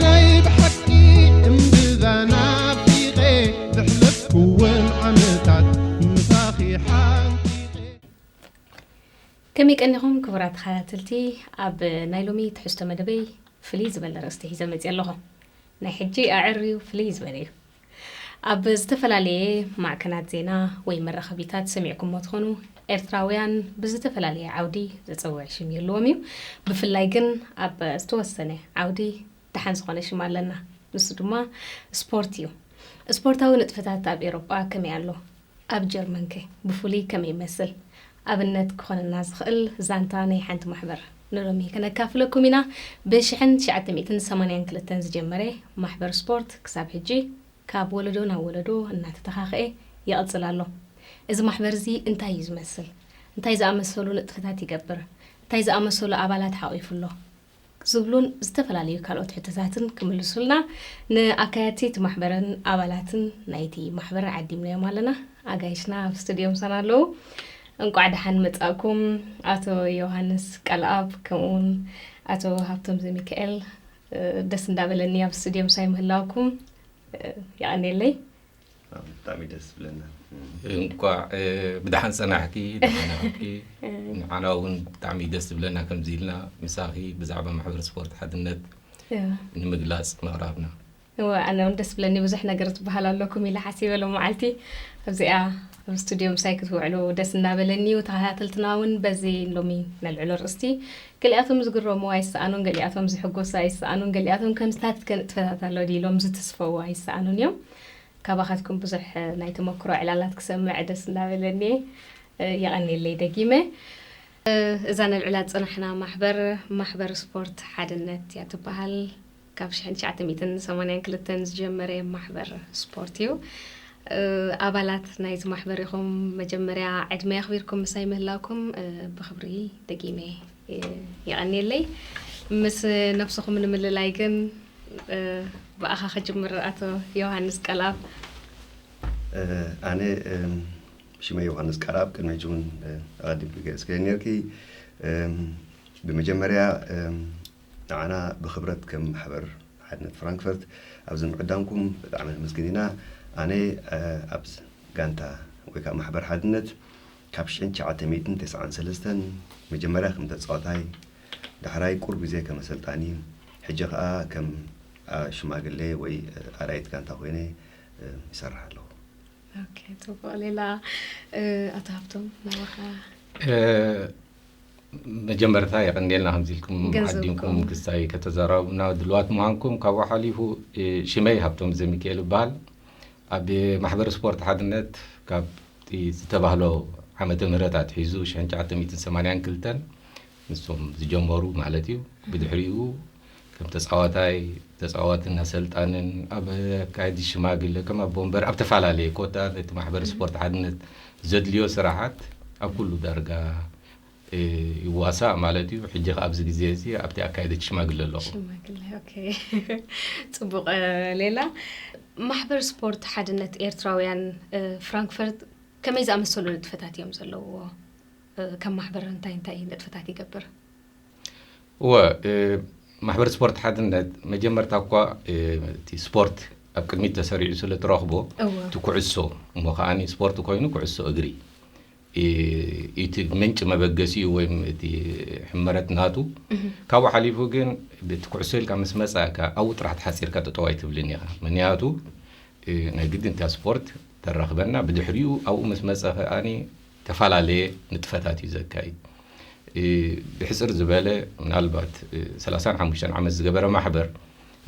ናይ ብሓቂ እምብዛ ናፊቐ ዘሕለፍኩወን ዓመታት ምሳኺ ሓንቂቐ። ከመይ ቀኒኹም ክቡራት ተኸታተልቲ? ኣብ ናይ ሎሚ ትሕዝቶ መደበይ ፍልይ ዝበለ ርእስቲ ሒዘ መፅእ ኣለኹ። ናይ ሕጂ ኣዕርዩ ፍልይ ዝበለ እዩ። ኣብ ዝተፈላለየ ማዕከናት ዜና ወይ መራኸቢታት ሰሚዕኩሞ ትኾኑ፣ ኤርትራውያን ብዝተፈላለየ ዓውዲ ዘጸውዕ ሽም ይህልዎም እዩ። ብፍላይ ግን ኣብ ዝተወሰነ ዓውዲ ደሓን ዝኾነ ሽም ኣለና። ንሱ ድማ ስፖርት እዩ። ስፖርታዊ ንጥፈታት ኣብ ኤውሮጳ ከመይ ኣሎ? ኣብ ጀርመንከ ብፍሉይ ከመይ ይመስል? ኣብነት ክኾነና ዝኽእል ዛንታ ናይ ሓንቲ ማሕበር ንሎሚ ከነካፍለኩም ኢና። ብ ሽሕን ትሽዓተ ሚእትን ሰማንያን ክልተን ዝጀመረ ማሕበር ስፖርት ክሳብ ሕጂ ካብ ወለዶ ናብ ወለዶ እናተተኻኸኤ ይቕጽል ኣሎ። እዚ ማሕበር እዚ እንታይ እዩ ዝመስል? እንታይ ዝኣመሰሉ ንጥፈታት ይገብር? እንታይ ዝኣመሰሉ ኣባላት ሓቒፉ ኣሎ? ዝብሉን ዝተፈላለዩ ካልኦት ሕቶታትን ክምልሱልና ንኣካየድቲ እቲ ማሕበርን ኣባላትን ናይቲ ማሕበርን ዓዲምናዮም ኣለና። ኣጋይሽና ኣብ ስቱድዮ ምሳና ኣለዉ። እንቋዕ ደሓን መጻእኩም ኣቶ ዮሃንስ ቃልኣብ ከምኡውን ኣቶ ሃብቶም ዘሚካኤል። እ፣ ደስ እንዳበለኒ ኣብ ስቱድዮ ምሳይ ምህላውኩም። እ፣ የቐንየለይ። ብጣዕሚ ደስ ዝብለና። እንቋዕ ብድሓን ጸናሕኪ፣ ደሓን ኣኺ። ንዓና እውን ብጣዕሚ ደስ ዝብለና ከምዚ ኢልና ምሳኺ ብዛዕባ ማሕበር ስፖርት ሓድነት ንምግላጽ ምቕራብና። እወ፣ ኣነ እውን ደስ ብለኒ። ብዙሕ ነገር ትበሃል ኣለኩም ኢለ ሓሲበ ሎም መዓልቲ ኣብዚኣ ኣብ ስቱድዮ ምሳይ ክትውዕሉ ደስ እናበለኒ እዩ። ተኸታተልትና እውን በዚ ሎሚ ነልዕሎ ርእስቲ ገሊኣቶም ዝግረሙ ኣይሰኣኑን፣ ገሊኣቶም ዝሕጎሱ ኣይሰኣኑን፣ ገሊኣቶም ከምዝታት ከንጥፈታት ኣሎ ድዩ ኢሎም ዝትስፈው ኣይሰኣኑን እዮም። ካባኻትኩም ብዙሕ ናይ ተመክሮ ዕላላት ክሰምዕ ደስ እናበለኒ እየ። የቐንየለይ ደጊመ። እዛ ነልዕላ ዝጸናሕና ማሕበር፣ ማሕበር ስፖርት ሓድነት እያ ትበሃል። ካብ ሽሕን ትሽዓተ ሚእትን ሰማንያን ክልተን ዝጀመረ ማሕበር ስፖርት እዩ። ኣባላት ናይዚ ማሕበር ኢኹም። መጀመርያ ዕድመ ኣኽቢርኩም ምሳይ ምህላውኩም ብኽብሪ ደጊመ የቐንየለይ። ምስ ነብስኹም ንምልላይ ግን ብኣኻ ክጅምር ኣቶ ዮሃንስ ቀልኣብ። ኣነ ሽመይ ዮሃንስ ቀልኣብ፣ ቅድሚ ሕጂ እውን ኣቐዲምኪ ገለጽክዮ ነርኪ። ብመጀመርያ ንዓና ብኽብረት ከም ማሕበር ሓድነት ፍራንክፈርት ኣብዚ ምዕዳምኩም ብጣዕሚ ነመስግን ኢና። ኣነ ኣብ ጋንታ ወይ ከዓ ማሕበር ሓድነት ካብ ሽሕን ትሽዓተ ሚእትን ተስዓን ሰለስተን መጀመርያ ከም ተፃዋታይ፣ ዳሕራይ ቁሩብ ግዜ ከም ኣሰልጣኒ፣ ሕጂ ከዓ ከም ሽማግሌ ወይ ኣራይት ጋንታ ኮይነ ይሰርሕ ኣለኹ። ኦኬ፣ ፅቡቕ። ሌላ ኣቶ ሃብቶም ናባኻ። መጀመርታ የቐንየልና ከምዚ ኢልኩም ዓዲምኩም ክስታይ ከተዘራርቡና ድልዋት ምዃንኩም። ካብኡ ሓሊፉ ሽመይ ሃብቶም ዘሚካኤል ይበሃል። ኣብ ማሕበር ስፖርት ሓድነት ካብ ዝተባህሎ ዓመተ ምህረት ኣትሒዙ ሽሕን ትሽዓተ ሚእትን ሰማንያን ክልተን ንሶም ዝጀመሩ ማለት እዩ። ብድሕሪኡ ከም ተፃዋታይ፣ ተፃዋትን ኣሰልጣንን፣ ኣብ ኣካየዲ ሽማግለ፣ ከም ኣቦ ወንበር ኣብ ተፈላለየ ኮታ ነቲ ማሕበር ስፖርት ሓድነት ዘድልዮ ስራሓት ኣብ ኩሉ ዳርጋ ይዋሳእ ማለት እዩ። ሕጂ ከ ኣብዚ ግዜ እዚ ኣብቲ ኣካየደቲ ሽማግለ ኣለኹ። ሽማግለ፣ ኦኬ። ፅቡቕ። ሌላ ማሕበር ስፖርት ሓድነት ኤርትራውያን ፍራንክፈርት ከመይ ዝኣመሰሉ ንጥፈታት እዮም ዘለውዎ? ከም ማሕበር እንታይ እንታይ ንጥፈታት ይገብር? እወ፣ ማሕበር ስፖርት ሓድነት መጀመርታ እኳ እቲ ስፖርት ኣብ ቅድሚት ተሰሪዑ ስለ ትረኽቦ፣ እቲ ኩዕሶ እሞ ከዓኒ ስፖርት ኮይኑ ኩዕሶ እግሪ እቲ ምንጭ መበገሲኡ ወይም እቲ ሕመረት ናቱ። ካብኡ ሓሊፉ ግን እቲ ኩዕሶ ኢልካ ምስ መጻእካ ኣብኡ ጥራሕ ተሓጺርካ ጠጠው ኣይትብልን ኢኻ። ምክንያቱ ናይ ግድን እታ ስፖርት ተራኽበና። ብድሕሪኡ ኣብኡ ምስ መጸ ከኣኒ ተፈላለየ ንጥፈታት እዩ ዘካይድ። ብሕጽር ዝበለ ምናልባት ሰላሳን ሓሙሽተን ዓመት ዝገበረ ማሕበር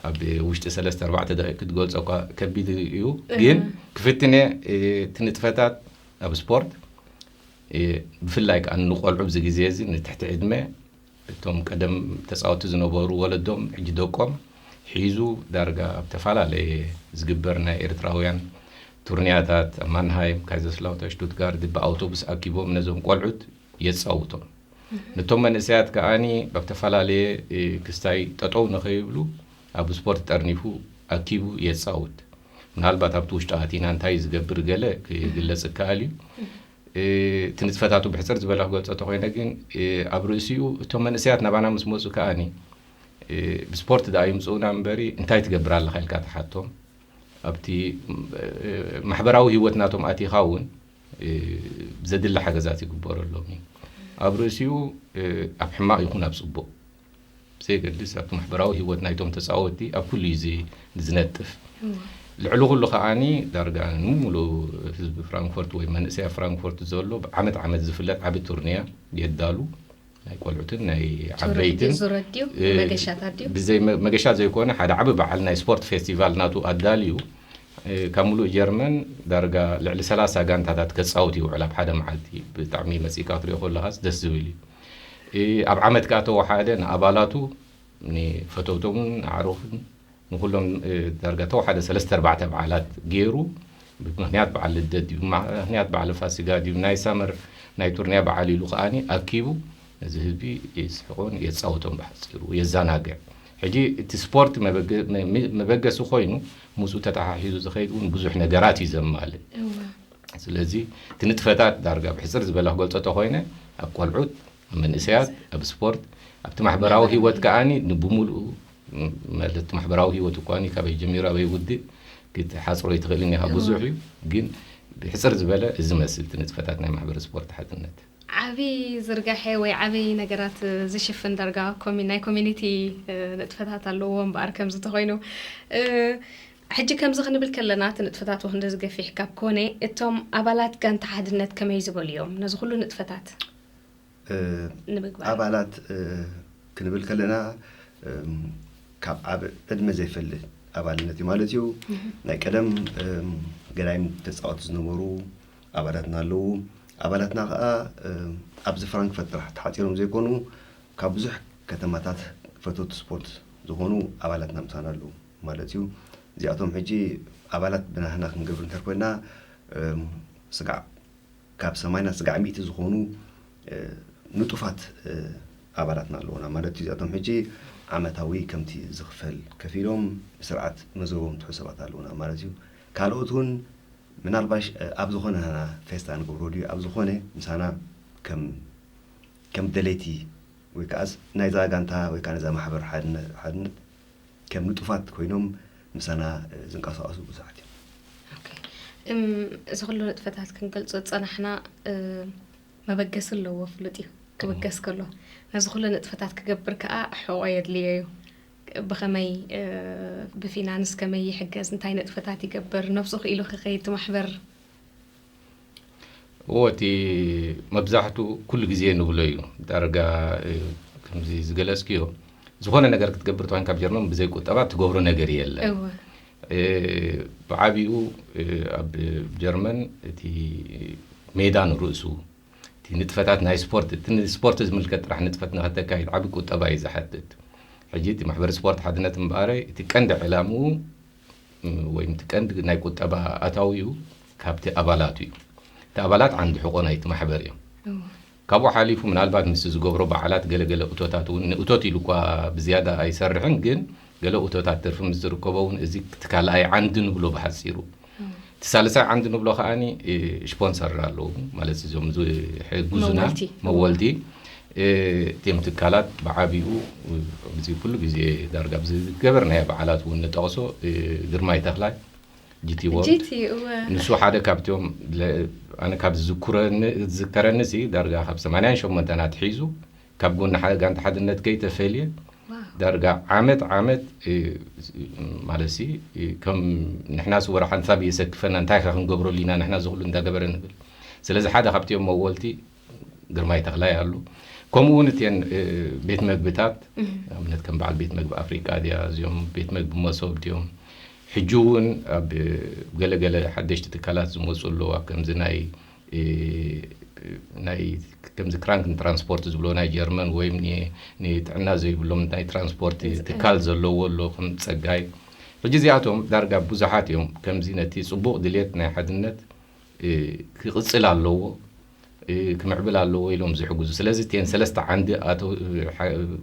ኣብ ውሽጢ ሰለስተ ኣርባዕተ ደቂቕ ክትገልጾ እኳ ከቢድ እዩ። ግን ክፍትነ እቲ ንጥፈታት ኣብ ስፖርት ብፍላይ ከኣ ንቆልዑ ኣብዚ ግዜ እዚ ንትሕቲ ዕድመ እቶም ቀደም ተጻወቲ ዝነበሩ ወለዶም ሕጂ ደቆም ሒዙ ዳርጋ ኣብ ተፈላለየ ዝግበር ናይ ኤርትራውያን ቱርኒያታት ኣብ ማንሃይም፣ ካይዘርስላውተር፣ ሽቱትጋርድ ብኣውቶቡስ ኣኪቦም ነዞም ቆልዑት የጻውቶም። ነቶም መንእሰያት ከኣኒ ኣብ ተፈላለየ ክስታይ ጠጠው ንኸይብሉ ኣብ ስፖርት ጠርኒፉ ኣኪቡ የጻውት። ምናልባት ኣብቲ ውሽጢ ኣቲና እንታይ ዝገብር ገለ ክግለጽ ይከኣል እዩ። እቲ ንጥፈታቱ ብሕጽር ዝበለ ክገልጾ ተኾይነ ግን ኣብ ርእሲኡ እቶም መንእሰያት ናባና ምስ መጹ ከኣኒ ብስፖርት ደኣ ይምፅኡና እምበሪ እንታይ ትገብር ኣለኻ ኢልካ ትሓቶም ኣብቲ ማሕበራዊ ህይወት ናቶም ኣቲኻ እውን ዘድሊ ሓገዛት ይግበረሎም እዩ። ኣብ ርእሲኡ ኣብ ሕማቕ ይኹን ኣብ ፅቡቕ ብዘየገድስ ኣብቲ ማሕበራዊ ህይወት ናይቶም ተፃወቲ ኣብ ኩሉ እዩ ዝነጥፍ። ልዕሊ ኩሉ ከዓኒ ዳርጋ ንሙሉ ህዝቢ ፍራንክፎርት ወይ መንእሰያ ፍራንክፎርት ዘሎ ዓመት ዓመት ዝፍለጥ ዓቢ ቱርንያ የዳሉ ናይ ቆልዑትን ናይ ዓበይትን ብዘይ መገሻ ዘይኮነ ሓደ ዓቢ በዓል ናይ ስፖርት ፌስቲቫል ናቱ ኣዳልዩ ካብ ሙሉእ ጀርመን ዳርጋ ልዕሊ ሰላሳ ጋንታታት ከፃውት ይውዕል ኣብ ሓደ መዓልቲ። ብጣዕሚ መፂእካ ክትሪኦ ከለኻስ ደስ ዝብል እዩ። ኣብ ዓመት ከዓ ተወሓደ ንኣባላቱ ንፈተውቶምን ኣዕሩኽን ንኩሎም ዳርጋ ተወሓደ ሰለስተ ኣርባዕተ በዓላት ገይሩ ብምክንያት በዓል ልደት ድዩ ምክንያት በዓል ፋሲጋ ድዩ ናይ ሳመር ናይ ቱርንያ በዓል ኢሉ ከዓኒ ኣኪቡ ነዚ ህዝቢ የስሕቆን የፃወቶም ብሓፂሩ የዘናግዕ። ሕጂ እቲ ስፖርት መበገሲ ኮይኑ ምስኡ ተተሓሒዙ ዝኸይድ እውን ብዙሕ ነገራት እዩ ዘማልእ። ስለዚ እቲ ንጥፈታት ዳርጋ ብሕፅር ዝበለ ክገልፆ ተኮይነ ኣብ ቆልዑት ኣብ መንእሰያት ኣብ ስፖርት ኣብቲ ማሕበራዊ ህይወት ከዓኒ ብሙሉኡ ማለት ማሕበራዊ ህይወት እኳ ካበይ ጀሚሩ ኣበይ ውድእ ክትሓፅሮ ይትኽእልን ኢኻ ብዙሕ እዩ። ግን ብሕፅር ዝበለ እዚ መስል እቲ ንጥፈታት ናይ ማሕበር ስፖርት ሓድነት ዓብይ ዝርጋሐ ወይ ዓብይ ነገራት ዝሽፍን ዳርጋ ናይ ኮሚኒቲ ንጥፈታት ኣለዎ እምበኣር ከምዚ ተኮይኑ ሕጂ ከምዚ ክንብል ከለና እቲ ንጥፈታት ክንዲ ዝገፊሕ ካብ ኮነ እቶም ኣባላት ጋንታ ሓድነት ከመይ ዝበሉ እዮም ነዚ ኩሉ ንጥፈታት ንምግባር ኣባላት ክንብል ከለና ካብ ዓብ ዕድመ ዘይፈሊ ኣባልነት እዩ ማለት እዩ። ናይ ቀደም ገዳይም ተፃወቲ ዝነበሩ ኣባላትና ኣለዉ። ኣባላትና ከዓ ኣብዚ ፍራንክፈርት ጥራሕ ተሓፂሮም ዘይኮኑ ካብ ብዙሕ ከተማታት ፈተውቲ ስፖርት ዝኾኑ ኣባላትና ምሳና ኣለዉ ማለት እዩ። እዚኣቶም ሕጂ ኣባላት ብናህና ክንገብር እንተር ኮይና ስጋዕ ካብ ሰማንያ ስጋዕ ሚእቲ ዝኾኑ ንጡፋት ኣባላትና ኣለዉና ማለት እዩ። እዚኣቶም ሕጂ ዓመታዊ ከምቲ ዝኽፈል ከፊሎም ብስርዓት መዝገቦም ትሑ ሰባት ኣለዉና ማለት እዩ። ካልኦት እውን ምናልባሽ ኣብ ዝኾነ ፌስታ ንገብሮ ድዩ ኣብ ዝኾነ ምሳና ከም ከም ደለይቲ ወይ ከዓስ ናይዛ ጋንታ ወይ ከዓ ነዛ ማሕበር ሓድነት ከም ንጡፋት ኮይኖም ምሳና ዝንቀሳቀሱ ብዙሓት እዮም። እዚ ኩሉ ንጥፈታት ክንገልፆ ዝፀናሕና መበገሲ ኣለዎ ፍሉጥ እዩ። ክብገስ ከሎ ነዚ ኩሉ ንጥፈታት ክገብር ከዓ ሕቆ የድልዮ እዩ። ብኸመይ ብፊናንስ ከመይ ይሕገዝ እንታይ ንጥፈታት ይገብር ነብሱ ክኢሉ ክኸይድ ማሕበር እዎ እቲ መብዛሕቱ ኩሉ ግዜ ንብሎ እዩ ዳርጋ ከምዚ ዝገለፅክዮ ዝኾነ ነገር ክትገብር ተኮይን ካብ ጀርመን ብዘይ ቁጠባ ትገብሮ ነገር የለን። ብዓቢኡ ኣብ ጀርመን እቲ ሜዳ ንርእሱ እቲ ንጥፈታት ናይ ስፖርት እቲ ስፖርት ዝምልከት ጥራሕ ንጥፈት ንኸተካይድ ዓቢ ቁጠባ እዩ ዝሓትት። ሕጂ እቲ ማሕበር ስፖርት ሓድነት እምበኣረ እቲ ቀንዲ ዕላምኡ ወይም እቲ ቀንዲ ናይ ቁጠባ ኣታዊኡ ካብቲ ኣባላቱ እዩ። እቲ ኣባላት ዓንዲ ሕቆ ናይቲ ማሕበር እዮም። ካብኡ ሓሊፉ ምናልባት ምስ ዝገብሮ በዓላት ገለገለ እቶታት እውን ንእቶት ኢሉ እኳ ብዝያዳ ኣይሰርሕን ግን ገለ እቶታት ትርፊ ምስ ዝርከቦ እውን እዚ እቲ ካልኣይ ዓንዲ ንብሎ ብሓፂሩ። እቲ ሳልሳይ ዓንዲ ንብሎ ከዓኒ ስፖንሰር ኣለዉ ማለት እዞም ዝሕጉዙና መወልቲ እቲም ትካላት ብዓቢኡ እዚ ኩሉ ግዜ ዳርጋ ዝገበርናዮ በዓላት እውን ንጠቕሶ ግርማይ ተኽላይ ጂቲ ወርልድ ንሱ ሓደ ካብቲኦም ኣነ ካብ ዝዝከረኒ ሲ ዳርጋ ካብ ሰማንያን ሸሞንተን ኣትሒዙ ካብ ጎኒ ጋንታ ሓድነት ከይተፈልየ ዳርጋ ዓመት ዓመት ማለት ሲ ከም ንሕና ሲ ወረ ሓንሳብ የሰክፈና እንታይ ካ ክንገብረሉ ኢና ንሕና ዝኽሉ እንዳገበረ ንብል። ስለዚ ሓደ ካብቲኦም መወልቲ ግርማይ ተኽላይ ኣሉ። ከምኡ እውን እቲን ቤት መግብታት ኣብነት ከም በዓል ቤት መግቢ ኣፍሪቃ ድያ እዚኦም ቤት መግቢ መሶብ ድዮም ሕጂ እውን ኣብ ገለገለ ሓደሽቲ ትካላት ዝመፁ ኣለዉ ኣብ ከምዚ ናይ ናይ ከምዚ ክራንክ ትራንስፖርት ዝብሎ ናይ ጀርመን ወይም ንጥዕና ዘይብሎም ናይ ትራንስፖርት ትካል ዘለዎ ኣሎ ከም ፀጋይ ሕጂ እዚኣቶም ዳርጋ ብዙሓት እዮም ከምዚ ነቲ ፅቡቕ ድልየት ናይ ሓድነት ክቕፅል ኣለዎ ክምዕብል ኣለዎ ኢሎም ዝሕግዙ ስለዚ እተን ሰለስተ ዓንዲ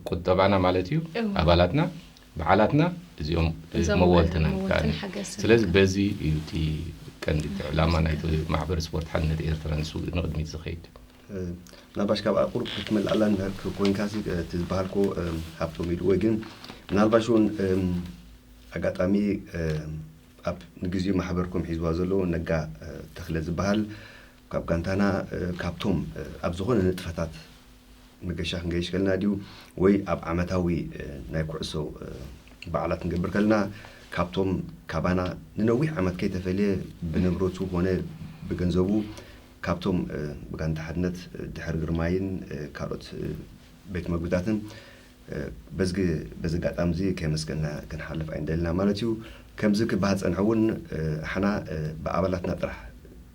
ቁጠባና ማለት እዩ ኣባላትና በዓላትና እዚኦም መወልትና ስለዚ በዚ እዩ እቲ ቀንዲ ዕላማ ናይ ማሕበር ስፖርት ሓድነት ኤርትራ ንሱ ንቅድሚት ዝኸይድ ናባሽ ካብ ኣቁሩብ ክትመልኣላ ኮይንካ እቲ ዝበሃልኮ ሃብቶም ኢሉ ወይ ግን ምናልባሽ እውን ኣጋጣሚ ኣብ ንግዜኡ ማሕበርኩም ሒዝዋ ዘለዉ ነጋ ተኽለ ዝበሃል ካብ ጋንታና ካብቶም ኣብ ዝኾነ ንጥፈታት መገሻ ክንገይሽ ከልና ድዩ ወይ ኣብ ዓመታዊ ናይ ኩዕሶ በዓላት ክንገብር ከልና ካብቶም ካባና ንነዊሕ ዓመት ከይተፈልየ ብንብረቱ ኮነ ብገንዘቡ ካብቶም ብጋንታ ሓድነት ድሕር ግርማይን ካልኦት ቤት መግብታትን በዝጊ በዚ ኣጋጣሚ እዚ ከመስገና ክንሓልፍ ኣይንደልና ማለት እዩ። ከምዚ ክበሃል ዝፀንሐ እውን ኣሕና ብኣባላትና ጥራሕ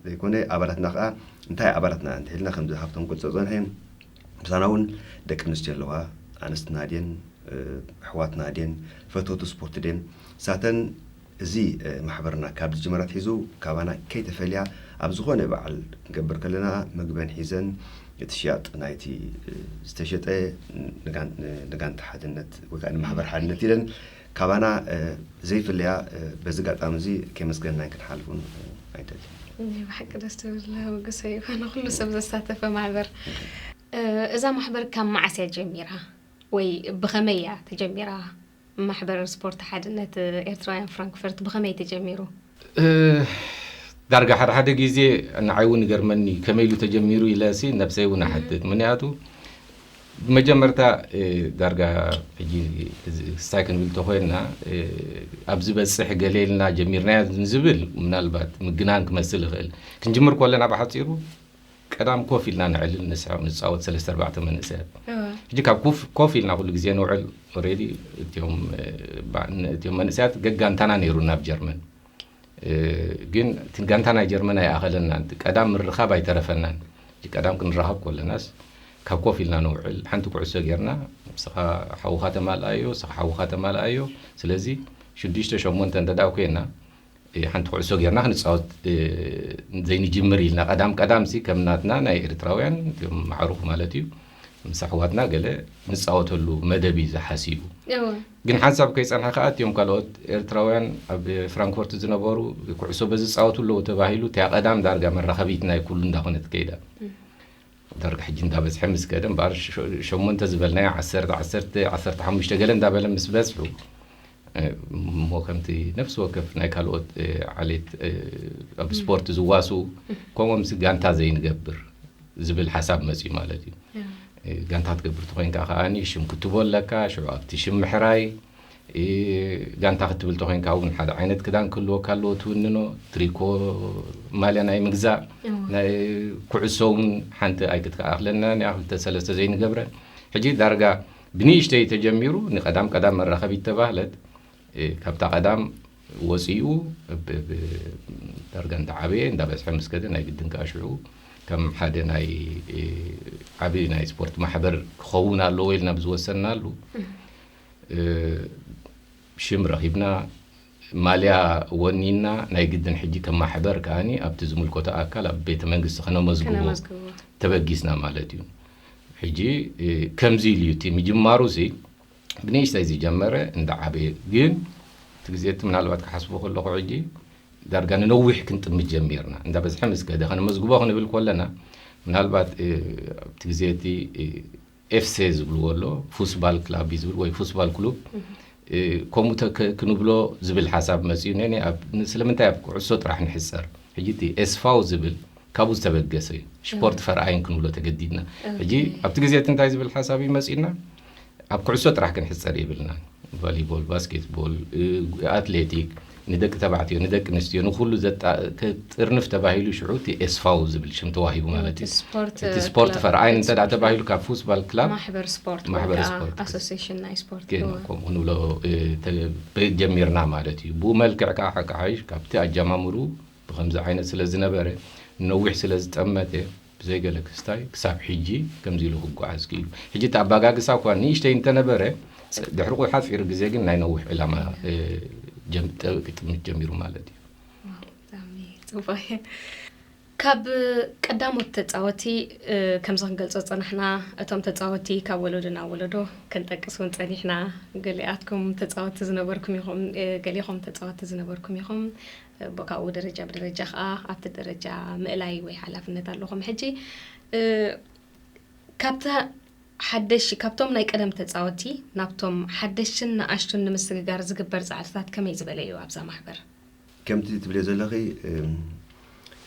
ዘይኮነ ኣባላትና ከዓ እንታይ ኣባላትና እንተልና ከምዚ ሃብቶም ቅልፀ ፀንሐ ምሳና እውን ደቂ ኣንስትዮ ኣለዋ ኣንስትና ድን ኣሕዋትና ድን ፈተውቲ ስፖርት ድን ሳተን እዚ ማሕበርና ካብ ዝጅመር ኣትሒዙ ካባና ከይተፈልያ ኣብ ዝኾነ በዓል ክንገብር ከለና ምግበን ሒዘን እቲ ሽያጥ ናይቲ ዝተሸጠ ንጋንታ ሓድነት ወይ ከዓ ንማሕበር ሓድነት ኢለን ካባና ዘይፍለያ በዚ ጋጣሚ እዚ ከመስገና ክንሓልፉን ኣይደልን። ብሓቂ ደስ ትብል ውግሰ ይኮነ ኩሉ ሰብ ዘሳተፈ ማሕበር። እዛ ማሕበር ካብ መዓስ እያ ጀሚራ ወይ ብኸመይ እያ ተጀሚራ? ማሕበር ስፖርት ሓድነት ኤርትራውያን ፍራንክፈርት ብኸመይ ተጀሚሩ? ዳርጋ ሓደ ሓደ ግዜ ንዓይ እውን ይገርመኒ ከመይ ኢሉ ተጀሚሩ ኢለ ሲ ነብሰይ እውን ኣሓትት። ምክንያቱ ብመጀመርታ ዳርጋ ሕጂ ስታይ ክንብል ተኮይንና ኣብ ዝበፅሕ ገለ ኢልና ጀሚርናዮ ንዝብል ምናልባት ምግናን ክመስል ይኽእል። ክንጅምር ከለና ብሓፂሩ ቀዳም ኮፍ ኢልና ንዕልል ንስሕቕ ንፃወት ሰለስተ ኣርባዕተ መንእሰያት ሕጂ ካብ ኮፍ ኢልና ኩሉ ግዜ ንውዕል ኦሬዲ እቲኦም መንእሰያት ገጋንታና ነይሩ ናብ ጀርመን ግን እቲ ጋንታ ናይ ጀርመን ኣይኣኸለናን ቀዳም ምርኻብ ኣይተረፈናን ቀዳም ክንረኻብ ከለናስ ካብ ኮፍ ኢልና ንውዕል ሓንቲ ኩዕሶ ጌርና ንስኻ ሓውኻ ተማልኣዮ ንስኻ ሓውኻ ተማልኣዮ ስለዚ ሽዱሽተ ሸሞንተ እንተ ኮይና ሓንቲ ኩዕሶ ጌርና ክንፃወት ዘይንጅምር ኢልና ቀዳም ቀዳም ሲ ከም ናትና ናይ ኤርትራውያን እም ማዕሩፍ ማለት እዩ ምስ ኣሕዋትና ገለ ንፃወተሉ መደብ እዩ ዝሓሲቡ ግን ሓንሳብ ከይፀንሐ ከዓ እቲኦም ካልኦት ኤርትራውያን ኣብ ፍራንክፎርት ዝነበሩ ኩዕሶ በዝፃወቱ ኣለዉ ተባሂሉ እቲያ ቀዳም ዳርጋ መራኸቢት ናይ ኩሉ እንዳኾነት ከይዳ ዳርጋ ሕጂ እንዳበዝሐ ምስ ከደ እምበኣር ሸሞንተ ዝበልናዮ ዓሰርተ ዓሰርተ ዓሰርተ ሓሙሽተ ገለ እንዳበለ ምስ በዝሑ እሞ ከምቲ ነፍሲ ወከፍ ናይ ካልኦት ዓሌት ኣብ ስፖርት ዝዋስኡ ከምኦም ሲ ጋንታ ዘይንገብር ዝብል ሓሳብ መፅኡ ማለት እዩ። ጋንታ ትገብር ተኮይንካ ከዓኒ ሽም ክትቦ ኣለካ ሽዑ ኣብቲ ሽም ምሕራይ ጋንታ ክትብል ተኮይንካ እውን ሓደ ዓይነት ክዳን ክህልወካ ኣለዎ ትውንኖ ትሪኮ ማልያ ናይ ምግዛእ ናይ ኩዕሶ እውን ሓንቲ ኣይክትከኣክለና ኒኣ ክልተ ሰለስተ ዘይንገብረ ሕጂ ዳርጋ ብንእሽተይ ተጀሚሩ ንቀዳም ቀዳም መራኸቢት ተባህለት ካብታ ቀዳም ወፂኡ ዳርጋ እንዳዓበየ እንዳበዝሐ ምስ ከደ ናይ ግድን ከዓ ሽዑ ከም ሓደ ናይ ዓብዪ ናይ ስፖርት ማሕበር ክኸውን ኣለዎ ኢልና ብዝወሰንናሉ ሽም ረኺብና ማልያ ወኒና ናይ ግድን ሕጂ ከም ማሕበር ከዓኒ ኣብቲ ዝምልከቶ ኣካል ኣብ ቤተ መንግስቲ ከነመዝግቦ ተበጊስና ማለት እዩ። ሕጂ ከምዚ ኢሉ እዩ እቲ ምጅማሩ ሲ ብንእሽተይ ዝጀመረ እንዳዓበየ ግን እቲ ግዜ እቲ ምናልባት ክሓስቦ ከለኹ ሕጂ ዳርጋ ንነዊሕ ክንጥምት ጀሚርና እንዳበዝሐ ምስ ከደ ከነመዝግቦ ክንብል ከለና ምናልባት ኣብቲ ግዜ እቲ ኤፍሴ ዝብልዎ ኣሎ ፉስባል ክላብ እዩ ዝብል ወይ ፉስባል ክሉብ ከምኡ ክንብሎ ዝብል ሓሳብ መፅኡ ነ ስለምንታይ ኣብ ኩዕሶ ጥራሕ ንሕፀር ሕጂ እቲ ኤስፋው ዝብል ካብኡ ዝተበገሰ እዩ ስፖርት ፈርኣይን ክንብሎ ተገዲድና ሕጂ ኣብቲ ግዜ እቲ እንታይ ዝብል ሓሳብ እዩ መፂኡና ኣብ ኩዕሶ ጥራሕ ክንሕፀር የብልና ቫሊቦል ባስኬትቦል ኣትሌቲክ ንደቂ ተባዕትዮ ንደቂ ኣንስትዮ ንኩሉ ዘጣ- ከጥርንፍ ተባሂሉ ሽዑ እቲ ኤስፋው ዝብል ሽም ተዋሂቡ ማለት እዩ እቲ ስፖርት ፈርኣይን እንተ ደኣ ተባሂሉ ካብ ፉስባል ክላብ ማሕበር ስፖርት ማሕበር ወይ ከዓ ስፖርት ኣሶሲሽን ናይ ስፖርት ጌና እዎ። ከምኡ ክንብሎ እ፣ ተ- ጀሚርና ማለት እዩ ብኡ መልክዕ ከዓ ሓቂ ሓይሽ ካብቲ ኣጀማምሩ ብከምዚ ዓይነት ስለ ዝነበረ ነዊሕ ስለ ዝጠመተ ብዘይገለ ክስታይ ክሳብ ሕጂ ከምዚ ኢሉ ክጓዓዝ ክኢሉ ሕጂ እቲ ኣባጋግሳ እኳ ንእሽተይ እንተነበረ ድሕሪ ሓፂር ግዜ ግን ናይ ነዊሕ ዕላማ ጀምጠ ክጥምት ጀሚሩ ማለት እዩ። ጽቡቅ ካብ ቀዳሞት ተጻወቲ ከምዚ ክንገልጾ ጸናሕና እቶም ተጻወቲ ካብ ወለዶ ናብ ወለዶ ክንጠቅስ እውን ጸኒሕና ገሊኣትኩም ተጻወቲ ዝነበርኩም ኢኹም ገሊኹም ተጻወቲ ዝነበርኩም ኢኹም ብካብኡ ደረጃ ብደረጃ ከዓ ኣብቲ ደረጃ ምእላይ ወይ ሓላፍነት ኣለኹም ሕጂ ካብታ ሓደሽ ካብቶም ናይ ቀደም ተጻወቲ ናብቶም ሓደሽን ንኣሽቱን ንምስግጋር ዝግበር ጻዕርታት ከመይ ዝበለ እዩ ኣብዛ ማሕበር? ከምቲ ትብልዮ ዘለኺ፣ እም፣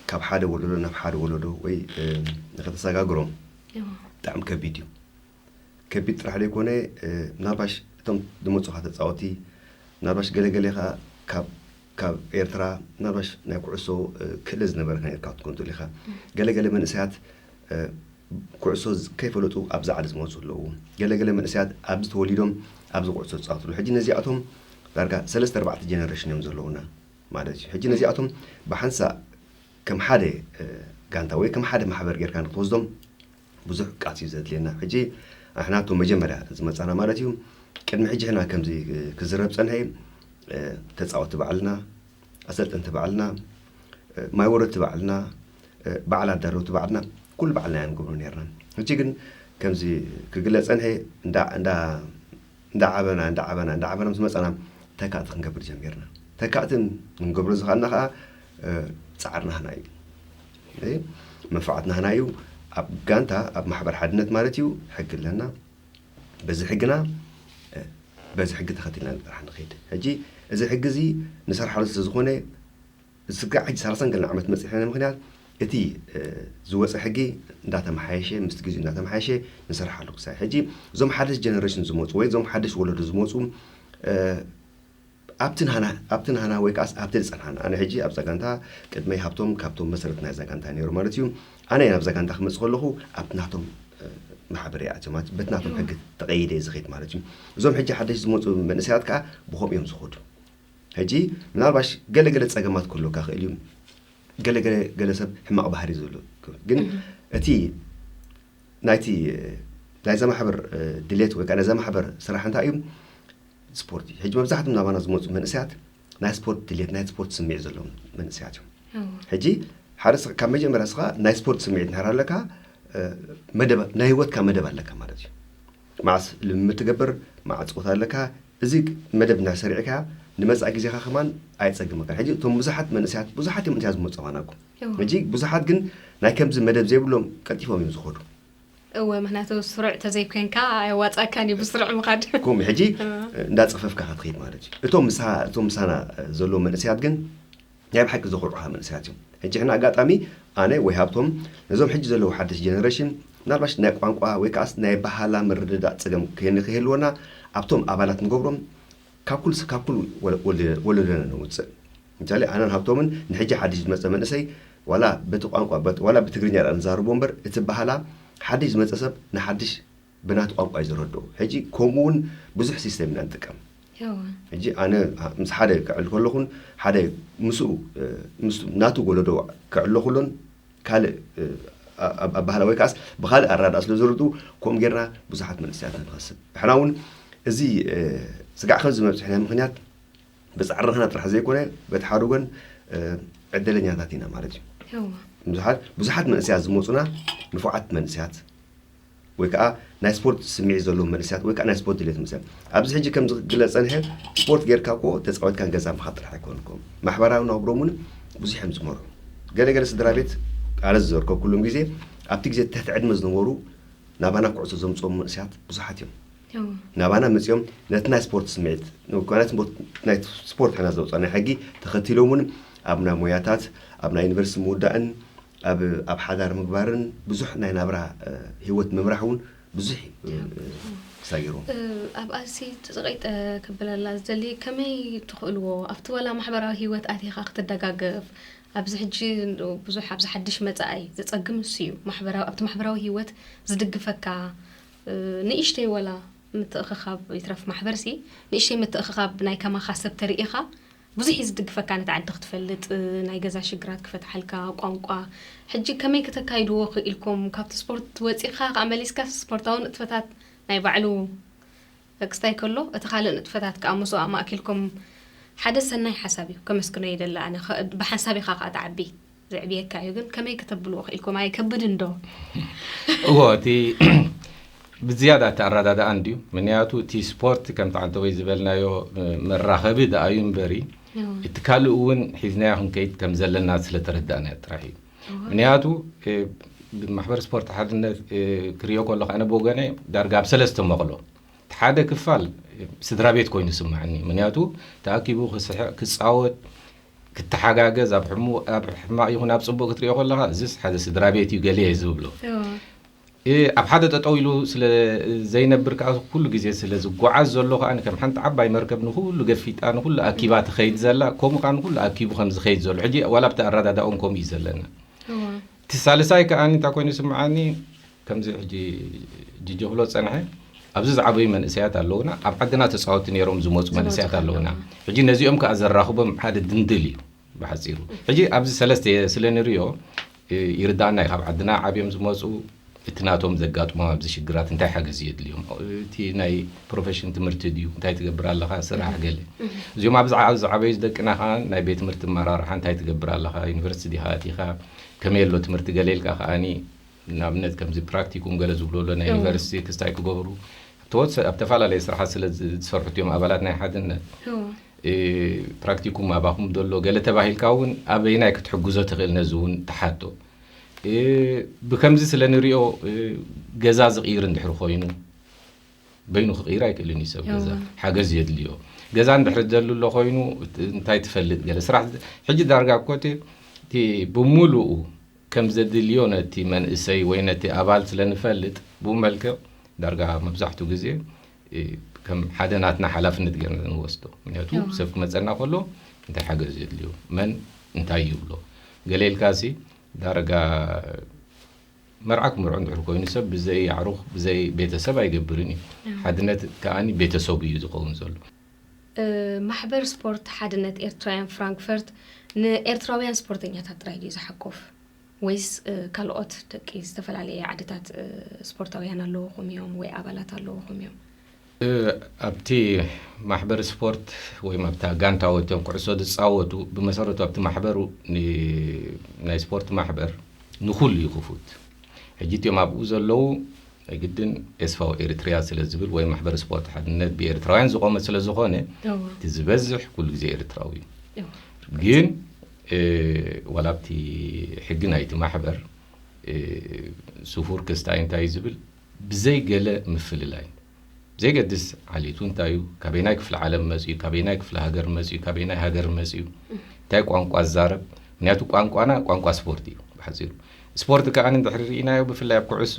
ካብ ሓደ ወለዶ ናብ ሓደ ወለዶ ወይ፣ እም፣ ንኸተሰጋግሮም እዎ። ብጣዕሚ ከቢድ እዩ። ከቢድ ጥራሕ ዘይኮነ፣ እ፣ ምናልባሽ እቶም ዝመፁኻ ተፃወቲ፣ ምናልባሽ ገለገለ ኸዓ ካብ ካብ ኤርትራ ምናልባሽ ናይ ኩዕሶ፣ እ፣ ክእለት ዝነበረካ ነርካ ክትኮን ትኽእል ኢኻ። ገለገለ መንእሰያት፣ እ፣ ኩዕሶ ዝ-፣ ከይፈለጡ ኣብዚ ዓዲ ዝመፁ ኣለዉ። ገለገለ መንእሰያት ኣብዚ ተወሊዶም ኣብዚ ኩዕሶ ዝፃወትሉ። ሕጂ ነዚኣቶም ዳርጋ ሰለስተ ኣርባዕተ ጀነሬሽን እዮም ዘለዉና ማለት እዩ። ሕጂ ነዚኣቶም ብሓንሳእ ከም ሓደ፣ እ፣ ጋንታ ወይ ከም ሓደ ማሕበር ጌርካ ንክትወስዶም ብዙሕ ቃልሲ እዩ ዘድልየና። ሕጂ ኣሕና እቶም መጀመርያ ዝመፃና ማለት እዩ። ቅድሚ ሕጂ ሕና ከምዚ ክዝረብ ፀንሐ፣ እ፣ ተፃወቲ ባዕልና፣ ኣሰልጠንቲ ባዕልና፣ እ፣ ማይ ወረድቲ ባዕልና፣ እ፣ በዓል ኣዳለውቲ ባዕልና፣ ኩሉ ባዕልና ኢና ንገብሮ ነርና። ሕጂ ግን ከምዚ ክግለፅ ፀንሐ እንዳ እንዳ እንዳዓበና እንዳዓበና እንዳዓበና ምስ መፃና ተካእቲ ክንገብር ጀሚርና። ተካእቲ ንገብሮ ዝኸኣልና ከዓ፣ እ፣ ፃዕርና ህና እዩ። እ፣ መንፋዓትና ህና እዩ። ኣብ ጋንታ ኣብ ማሕበር ሓድነት ማለት እዩ ሕጊ ኣለና። በዚ ሕግና፣ እ፣ በዚ ሕጊ ተኸቲልና ጥራሕ ንኸይድ። ሕጂ እዚ ሕጊ እዚ ንሰርሓሉ ስለ ዝኾነ ስጋዕ ሕጂ ሰላሳን ገለን ዓመት መፂእና ምኽንያት እቲ፣ እ፣ ዝወፀ ሕጊ እንዳተመሓየሸ ምስቲ ግዜኡ እንዳተመሓየሸ ንሰርሓሉ ክሳይ ሕጂ እዞም ሓደሽ ጀነሬሽን ዝመፁ ወይ እዞም ሓደሽ ወለዶ ዝመፁ፣ እ፣ ኣብቲ ናህና ኣብቲ ናህና ወይ ከዓስ ኣብቲ ዝፀንሓና ኣነ ሕጂ ኣብ ፀጋንታ ቅድመይ ሃብቶም ካብቶም መሰረት ናይ ዛጋንታ ነይሩ ማለት እዩ። ኣነ ናብ ዛጋንታ ክመፅእ ከለኹ ኣብቲ ናቶም፣ እ፣ ማሕበር እየ ኣትዮም ማለት በቲ ናቶም ሕጊ ተቐይደ እየ ዝኸይድ ማለት እዩ። እዞም ሕጂ ሓደሽ ዝመፁ መንእሰያት ከዓ ብኸምኡ እዮም ዝኸዱ። ሕጂ ምናልባሽ ገለገለ ፀገማት ክህልወካ ክእል እዩ። ገለገለ ገለ ሰብ ሕማቕ ባህሪ ዘሎ ግን እቲ ናይቲ ናይዛ ማሕበር፣ እ፣ ድሌት ወይ ከዓ ናይዛ ማሕበር ስራሕ እንታይ እዩ? ስፖርት እዩ። ሕጂ መብዛሕትም ናባና ዝመፁ መንእሰያት ናይ ስፖርት ድሌት ናይ ስፖርት ስምዒት ዘለዎም መንእሰያት እዮም። ሕጂ ሓደ ስኻ ካብ መጀመርያ ስኻ ናይ ስፖርት ስምዒት እንድሕር ኣለካ፣ እ፣ መደብ ናይ ህይወትካ መደብ ኣለካ ማለት እዩ። መዓስ ልምምድ ትገብር፣ መዓስ ፀወታ ኣለካ፣ እዚ መደብ ናይ ሰሪዕካ ንመፃኢ ግዜኻ ከማን ኣይፀግመካን። ሕጂ እቶም ብዙሓት መንእሰያት ብዙሓት እዮም እንተያ ዝመፁ ኣባናኩም። ሕጂ ብዙሓት ግን ናይ ከምዚ መደብ ዘይብሎም ቀልጢፎም እዮም ዝኸዱ። እወ፣ ምክንያቱ ስሩዕ ተዘይኮንካ ኣየዋፃእካን እዩ ብስሩዕ ምኻድ። ከምኡ ሕጂ እንዳፀፈፍካ ክትኸይድ ማለት እዩ። እቶም ምሳ እቶም ምሳና ዘለዉ መንእሰያት ግን ናይ ብሓቂ ዘኹርዑኻ መንእሰያት እዮም። ሕጂ ሕና ኣጋጣሚ ኣነ ወይ ሃብቶም ነዞም ሕጂ ዘለዉ ሓደሽ ጀነሬሽን ምናልባሽ ናይ ቋንቋ ወይ ከዓስ ናይ ባህላ ምርድዳእ ፀገም ከይንክህልወና ኣብቶም ኣባላት ንገብሮም ካብ ኩሉ ካብ ኩሉ ወለ- ወለ- ወለዶና ነውፅእ። ምሳሌ ኣነን ሃብቶምን ንሕጂ ሓድሽ ዝመፀ መንእሰይ ዋላ በቲ ቋንቋ በት- ዋላ ብትግርኛ ዳ ንዛርቦ እምበር እቲ ባህላ ሓድሽ ዝመፀ ሰብ ንሓድሽ ብናቱ ቋንቋ እዩ ዝረድኦ። ሕጂ ከምኡ እውን ብዙሕ ሲስተም ኢና ንጥቀም። ሕጂ ኣነ ምስ ሓደ ክዕል ከለኹን ሓደ ምስኡ ምስ ናቱ ወለዶ ክዕሎ ኩሎን ካልእ ኣባህላ ወይ ከዓስ ብካልእ ኣራዳእ ስለ ዝርድኡ ከምኡ ጌርና ብዙሓት መንእሰያት ንኸስብ ሕና እውን እዚ ስጋዕ ከም ዝመብፅሕና ምክንያት ብፃዕርና ጥራሕ ዘይኮነ በቲ ሓደ ወገን ዕደለኛታት ኢና ማለት እዩ። ብዙሓት መንእሰያት ዝመፁና ንፉዓት መንእሰያት ወይ ከዓ ናይ ስፖርት ስምዒት ዘለዎም መንእሰያት ወይ ከዓ ናይ ስፖርት ድሌት መንእሰያት ኣብዚ ሕጂ ከም ዝግለፅ ፀንሐ ስፖርት ጌርካ እኮ ተፃወትካን ገዛ ምኻድ ጥራሕ ኣይኮንኩም ማሕበራዊ ናብሮም እውን ብዙሕ እዮም ዝመርሑ። ገለገለ ስድራ ቤት ኣነ ዝዘርከብኩሎም ግዜ ኣብቲ ግዜ ትሕቲ ዕድመ ዝነበሩ ናባና ኩዕሶ ዘምፅኦም መንእሰያት ብዙሓት እዮም። ናባና መፅኦም ነቲ ናይ ስፖርት ስምዒት ናይ ስፖርት ሕና ዘውፅኦ ናይ ሕጊ ተኸቲሎም እውን ኣብ ናይ ሞያታት ኣብ ናይ ዩኒቨርሲቲ ምውዳእን ኣብ ኣብ ሓዳር ምግባርን ብዙሕ ናይ ናብራ ህይወት ምምራሕ እውን ብዙሕ እዩ ክሳገርዎም። ኣብ ኣሲ ተፀቂጠ ክብለላ ዝደሊ ከመይ ትኽእልዎ ኣብቲ ዋላ ማሕበራዊ ህይወት ኣቲኻ ክትደጋገፍ ኣብዚ ሕጂ ብዙሕ ኣብዚ ሓድሽ መፃኣይ ዘፀግም እሱ እዩ። ማሕበራዊ ኣብቲ ማሕበራዊ ህይወት ዝድግፈካ ንእሽተይ ወላ ምትእኽኻብ ይትረፍ ማሕበርሲ ንእሽተይ ምትእኽኻብ ናይ ከማኻ ሰብ ተርእኻ ብዙሕ እዩ ዝድግፈካ ነቲ ዓዲ ክትፈልጥ ናይ ገዛ ሽግራት ክፈትሓልካ ቋንቋ ሕጂ ከመይ ከተካይድዎ ክኢልኩም ካብቲ ስፖርት ወፂኻ ከዓ መሊስካ ስፖርታዊ ንጥፈታት ናይ ባዕሉ ክስታይ ከሎ እቲ ካልእ ንጥፈታት ከዓ ምስኡ ኣማእኪልኩም ሓደ ሰናይ ሓሳብ እዩ ከመስግኖ ይደሊ ኣነ ብሓንሳብ ኢኻ ከዓ ትዓቢ ዘዕብየካ እዩ ግን ከመይ ከተብልዎ ክኢልኩም ኣየ ከብድን ዶ እዎ እቲ ብዝያዳ እቲ ኣረዳድኣ እንድዩ ምክንያቱ እቲ ስፖርት ከምቲ ዓንተወይ ዝበልናዮ መራኸቢ ደኣ እዩ እምበሪ እቲ ካልእ እውን ሒዝናዮ ክንከይድ ከም ዘለና ስለተረዳእናዮ ጥራሕ እዩ ምክንያቱ ማሕበር ስፖርት ሓድነት ክሪኦ ከለኹ ኣነ ብወገነ ዳርጋ ኣብ ሰለስተ መቕሎ ሓደ ክፋል ስድራ ቤት ኮይኑ ይስምዓኒ። ምክንያቱ ተኣኪቡ ክስሕቕ ክጻወት ክተሓጋገዝ ኣብ ሕማቕ ይኹን ኣብ ጽቡቕ ክትሪኦ ከለኻ እዚስ ሓደ ስድራ ቤት እዩ ገለ ዝብሎ ኣብ ሓደ ጠጠው ኢሉ ስለ ዘይነብር ከዓ ኩሉ ግዜ ስለ ዝጓዓዝ ዘሎ ከዓ ከም ሓንቲ ዓባይ መርከብ ንኩሉ ገፊጣ ንኩሉ ኣኪባ ትኸይድ ዘላ ከምኡ ከዓ ንኩሉ ኣኪቡ ከም ዝኸይድ ዘሎ ሕጂ ዋላ ኣብቲ ኣረዳዳኦም ከምኡ እዩ ዘለና። እቲ ሳልሳይ ከዓ እንታይ ኮይኑ ይስምዓኒ ከምዚ ሕጂ ጅጆ ክብሎ ዝፀንሐ ኣብዚ ዝዓበዩ መንእሰያት ኣለውና ኣብ ዓድና ተፃወቲ ነይሮም ዝመፁ መንእሰያት ኣለውና። ሕጂ ነዚኦም ከዓ ዘራኽቦም ሓደ ድንድል እዩ ብሓፂሩ። ሕጂ ኣብዚ ሰለስተ ስለ ንሪኦ ይርዳእና እዩ ካብ ዓድና ዓብዮም ዝመፁ እቲ ናቶም ዘጋጥሞም ኣብዚ ሽግራት እንታይ ሓገዝ የድልዮም እቲ ናይ ፕሮፌሽን ትምህርቲ ድዩ እንታይ ትገብር ኣለኻ ስራሕ ገለ እዚኦም ኣብዚ ዝዓበዩ ደቅና ከዓ ናይ ቤት ትምህርቲ ኣመራርሓ እንታይ ትገብር ኣለኻ ዩኒቨርሲቲ ዲኻ ኣቲኻ ከመይ ኣሎ ትምህርቲ ገለ ኢልካ ከዓኒ ንኣብነት ከምዚ ፕራክቲኩም ገለ ዝብሉ ኣሎ ናይ ዩኒቨርሲቲ ክስታይ ክገብሩ ኣብ ተፈላለየ ስራሓት ስለ ዝሰርሑ እዮም ኣባላት ናይ ሓድነት ፕራክቲኩም ኣባኹም ዘሎ ገለ ተባሂልካ እውን ኣበይናይ ክትሕግዞ ትኽእል ነዚ እውን ትሓቶ ብከምዚ ስለ ንሪኦ ገዛ ዝቕይር እንድሕር ኮይኑ በይኑ ክቕይር ኣይክእልን እዩ ሰብ ገዛ ሓገዝ የድልዮ ገዛ እንድሕር ደሉ ኣሎ ኮይኑ እንታይ ትፈልጥ ገለ ስራሕ ሕጂ ዳርጋ እኮ እቲ ብሙሉኡ ከም ዘድልዮ ነቲ መንእሰይ ወይ ነቲ ኣባል ስለ ንፈልጥ ብኡ መልክዕ ዳርጋ መብዛሕትኡ ግዜ ከም ሓደ ናትና ሓላፍነት ገርና ንወስዶ ምክንያቱ ሰብ ክመፀና ከሎ እንታይ ሓገዝ የድልዮ መን እንታይ ይብሎ ገለ ኢልካ ሲ ዳርጋ መርዓ ክምርዖ እንድሕር ኮይኑ ሰብ ብዘይ ኣዕሩኽ ብዘይ ቤተሰብ ኣይገብርን እዩ ሓድነት ከዓኒ ቤተሰቡ እዩ ዝኸውን ዘሎ። ማሕበር ስፖርት ሓድነት ኤርትራውያን ፍራንክፈርት ንኤርትራውያን ስፖርተኛታት ጥራይ ድዩ ዝሓቁፍ ወይስ ካልኦት ደቂ ዝተፈላለየ ዓድታት ስፖርታውያን ኣለውኹም እዮም ወይ ኣባላት ኣለውኹም እዮም? ኣብቲ ማሕበር ስፖርት ወይ ኣብታ ጋንታ ወትዮም ኩዕሶ ዝፃወቱ ብመሰረቱ ኣብቲ ማሕበሩ ናይ ስፖርት ማሕበር ንኩሉ እዩ ክፉት። ሕጂ እቲኦም ኣብኡ ዘለዉ ግድን ኤስፋው ኤሪትሪያ ስለ ዝብል ወይ ማሕበር ስፖርት ሓድነት ብኤርትራውያን ዝቆመ ስለ ዝኾነ እቲ ዝበዝሕ ኩሉ ግዜ ኤርትራዊ እዩ። ግን ዋላ ኣብቲ ሕጊ ናይቲ ማሕበር ስፉር ክስታይ እንታይ ዝብል ብዘይ ገለ ምፍልላይ ዘይገድስ ዓሌቱ እንታይ እዩ፣ ካበየናይ ክፍለ ዓለም መፂኡ፣ ካበየናይ ክፍለ ሃገር መፂኡ፣ ካበየናይ ሃገር መፂኡ፣ እንታይ ቋንቋ ዝዛረብ፣ ምክንያቱ ቋንቋና ቋንቋ ስፖርት እዩ ብሓፂሩ። ስፖርት ከዓ እንድሕሪ ርኢናዮ ብፍላይ ኣብ ኩዕሶ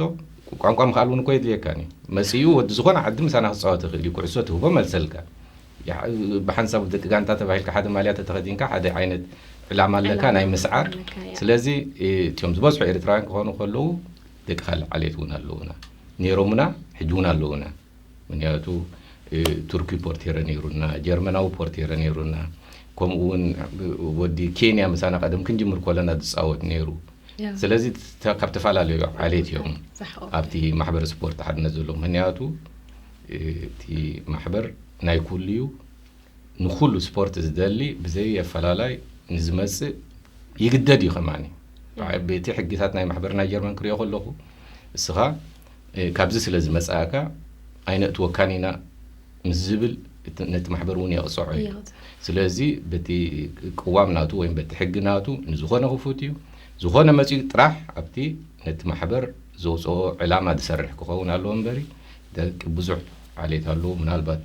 ቋንቋ ምኽኣል እውን እኮ የድልየካን እዩ። መፂኡ ወዲ ዝኾነ ዓዲ ምሳና ክፃወት ይኽእል እዩ፣ ኩዕሶ ትህቦ መልሰልካ። ብሓንሳብ ደቂ ጋንታ ተባሂልካ ሓደ ማልያ ተተኸዲንካ ሓደ ዓይነት ዕላማ ኣለካ ናይ ምስዓር። ስለዚ እቲኦም ዝበዝሑ ኤርትራውያን ክኾኑ ከለዉ ደቂ ካልእ ዓሌት እውን ኣለዉና፣ ነይሮምና፣ ሕጂ እውን ኣለዉና። ምክንያቱ ቱርኪ ፖርቴረ ነይሩና፣ ጀርመናዊ ፖርቴረ ነይሩና፣ ከምኡ እውን ወዲ ኬንያ ምሳና ቀደም ክንጅምር ከለና ዝፃወት ነይሩ። ስለዚ ካብ ተፈላለዩ ዓሌት እዮም ኣብቲ ማሕበር ስፖርት ሓድነት ዘለዉ። ምክንያቱ እቲ ማሕበር ናይ ኩሉ እዩ። ንኹሉ ስፖርት ዝደሊ ብዘይ ኣፈላላይ ንዝመጽእ ይግደድ እዩ ከማኒ። በቲ ሕግታት ናይ ማሕበር ናይ ጀርመን ክሪኦ ከለኹ እስኻ ካብዚ ስለ ዝመጻእካ ኣይነእትወካን ኢና ምስ ዝብል ነቲ ማሕበር እውን የቕጽዖ እዩ። ስለዚ በቲ ቅዋም ናቱ ወይም በቲ ሕጊ ናቱ ንዝኾነ ክፉት እዩ። ዝኾነ መጺኡ ጥራሕ ኣብቲ ነቲ ማሕበር ዘውፅኦ ዕላማ ዝሰርሕ ክኸውን ኣለዎ እምበሪ ደቂ ብዙሕ ዓሌት ኣለዎ። ምናልባት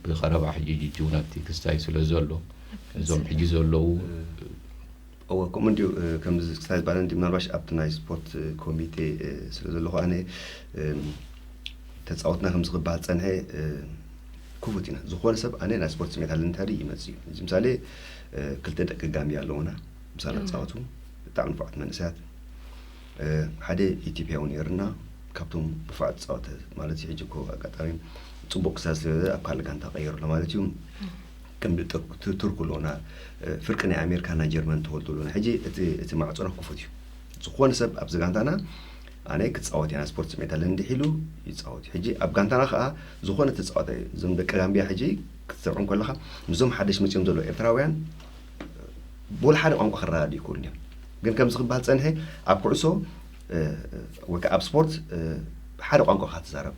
ብቐረባ ሕጂ ጅጅው ናብቲ ክስታይ ስለ ዘሎ እዞም ሕጂ ዘለዉ እወ ከምኡ እንዲዩ ከምዚ ክስታይ ዝበለ እንዲ ምናልባሽ ኣብቲ ናይ ስፖርት ኮሚቴ ስለ ዘለኹ ኣነ ተፃወትና ከምዚ ክበሃል ፀንሐ ክፉት ኢና ዝኾነ ሰብ ኣነ ናይ ስፖርት ስሜት ኣለኒ እንታይ ይመፅ እዩ እዚ ምሳሌ ክልተ ደቂ ጋምቢያ ኣለውና ምሳና ፃወቱ ብጣዕሚ ንፉዓት መንእሰያት ሓደ ኢትዮጵያዊ ነይርና ካብቶም ብፋዕ ተፃወተ ማለት ሕጂ እኮ ኣጋጣሚ ፅቡቅ ክሳብ ስለዘ ኣብ ካልእ ጋንታ ቀይርሎ ማለት እዩ ከም ቱርክ ኣለውና ፍርቂ ናይ ኣሜሪካ ናይ ጀርመን ተወልዶ ኣለውና ሕጂ እቲ ማዕፆና ክፉት እዩ ዝኾነ ሰብ ኣብዚ ጋንታና ኣነ ክፃወት እያ ስፖርት ስሜት ኣለ እንዲሕ ኢሉ ይፃወት እዩ ሕጂ ኣብ ጋንታና ከዓ ዝኾነ ተፃወተ እዞም ደቂ ጋምቢያ ሕጂ ክትሰምዖም ከለካ ምስዞም ሓደሽ መፅኦም ዘለዉ ኤርትራውያን ብወላ ሓደ ቋንቋ ክረዳድኡ ይክእሉ እዮም ግን ከምዚ ክበሃል ፀንሐ ኣብ ኩዕሶ ወይ ከዓ ኣብ ስፖርት ሓደ ቋንቋ ኢካ ትዛረብ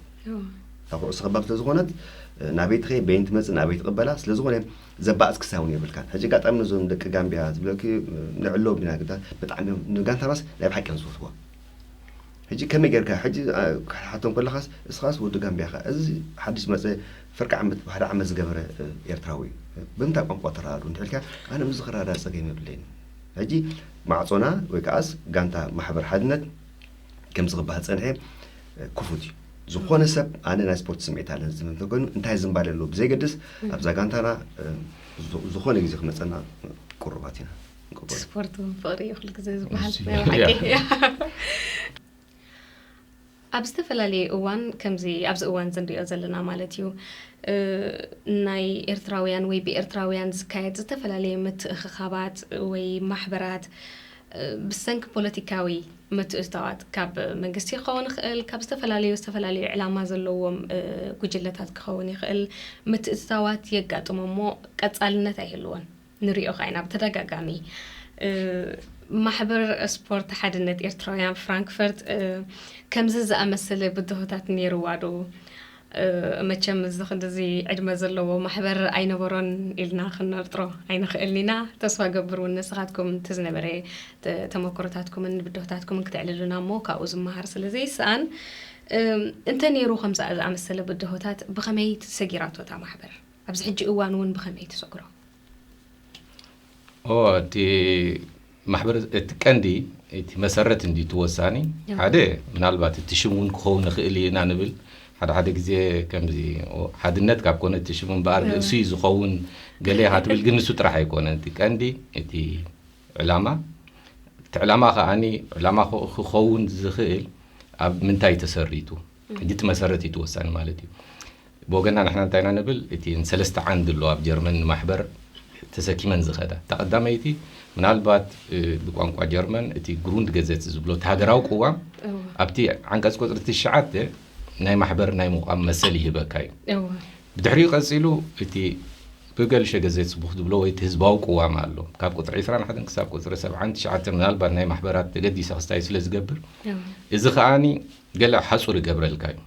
እታ ኩዕሶ ክበሃል ስለዝኮነት ናበይ ትኸ በይን ትመፅእ ናበይ ትቕበላ ስለዝኮነ ዘባእስ ክሳብ እውን የብልካን ሕጂ ኣጋጣሚ ነዞም ደቂ ጋምቢያ ዝብለኪ ንዕሎ ቢና ግዳ ብጣዕሚ እዮም ንጋንታናስ ናይ ብሓቂ እዮም ዝፈትዋ ሕጂ ከመይ ጌርካ ሕጂ ክትሓቶም ከለኻስ፣ እስኻስ ወዲ ጋምብያ ኢኻ፣ እዚ ሓድሽ መጸ ፍርቂ ዓመት፣ ሓደ ዓመት ዝገበረ ኤርትራዊ እዩ፣ ብምንታይ ቋንቋ ተረዳድኡ እንድሕልካ፣ ኣነ ምስ ዝኽረዳ ጸገም የብለይን። ሕጂ ማዕጾና ወይ ከዓስ ጋንታ ማሕበር ሓድነት ከምዚ ክበሃል ጸንሐ ክፉት እዩ። ዝኾነ ሰብ ኣነ ናይ ስፖርት ስምዒት ኣለኒ ዝብል እንተኮይኑ እንታይ ዝምባለ ኣለዎ ብዘይገድስ ኣብዛ ጋንታና ዝኾነ ግዜ ክመጸና ቅሩባት ኢና። ስፖርት እውን ፍቕሪ እዩ ኩሉ ግዜ ዝበሃል ናይ ሓቂ። ኣብ ዝተፈላለየ እዋን ከምዚ ኣብዚ እዋን ዝንሪኦ ዘለና ማለት እዩ ናይ ኤርትራውያን ወይ ብኤርትራውያን ዝካየድ ዝተፈላለየ ምትእኽኻባት ወይ ማሕበራት ብሰንኪ ፖለቲካዊ ምትእትታዋት ካብ መንግስቲ ክኸውን ይኽእል፣ ካብ ዝተፈላለዩ ዝተፈላለዩ ዕላማ ዘለዎም ጉጅለታት ክኸውን ይኽእል፣ ምትእትታዋት የጋጥሞ እሞ ቀጻልነት ኣይህልዎን። ንሪኦ ኸዓ ኢና ብተደጋጋሚ። ማሕበር ስፖርት ሓድነት ኤርትራውያን ፍራንክፈርት ከምዚ ዝኣመሰለ ብድሆታት ነይርዋ ዶ? መቸም እዚ ክንድዚ ዕድመ ዘለዎ ማሕበር ኣይነበሮን ኢልና ክንነርጥሮ ኣይንኽእልን ኢና። ተስፋ ገብር እውን ንስኻትኩም እቲ ዝነበረ ተመክሮታትኩምን ብድሆታትኩምን ክተዕልሉና እሞ ካብኡ ዝመሃር ስለ ዘይሰኣን እንተ ነይሩ ከምዚ ዝኣመሰለ ብድሆታት ብኸመይ ትሰጊራቶ እታ ማሕበር? ኣብዚ ሕጂ እዋን እውን ብኸመይ ትሰግሮ? ኦ እቲ ማሕበር እቲ ቀንዲ እቲ መሰረት እንዲ ትወሳኒ ሓደ ምናልባት እቲ ሽም እውን ክኸውን ንኽእል ኢና ንብል ሓደ ሓደ ግዜ ከምዚ ሓድነት ካብ ኮነ እቲ ሽም እምበኣር ርእሱ እዩ ዝኸውን ገለ ኢኻ ትብል ግን ንሱ ጥራሕ ኣይኮነ እቲ ቀንዲ እቲ ዕላማ እቲ ዕላማ ከዓኒ ዕላማ ክኸውን ዝኽእል ኣብ ምንታይ ተሰሪቱ ሕጂ እቲ መሰረት እዩ ትወሳኒ ማለት እዩ ብወገና ንሕና እንታይ ኢና ንብል እቲ ንሰለስተ ዓንዲ ኣሎ ኣብ ጀርመን ንማሕበር ተሰኪመን ዝኸዳ እታ ቀዳመይቲ ምናልባት ብቋንቋ ጀርመን እቲ ግሩንድ ገዘት ዝብሎ እቲ ሃገራዊ ቅዋም ኣብቲ ዓንቀፅ ቁፅሪ ትሽዓተ ናይ ማሕበር ናይ ምቋም መሰል ይህበካ እዩ ብድሕሪኡ ቀፂሉ እቲ ብገልሸ ገዘት ስቡክ ዝብሎ ወይ እቲ ህዝባዊ ቅዋም ኣሎ ካብ ቁፅሪ ዕስራን ሓደን ክሳብ ቁፅሪ ሰብዓን ትሽዓተን ምናልባት ናይ ማሕበራት ተገዲሰ ክስታይ ስለ ዝገብር እዚ ከዓኒ ገለ ሓፁር ይገብረልካ እዩ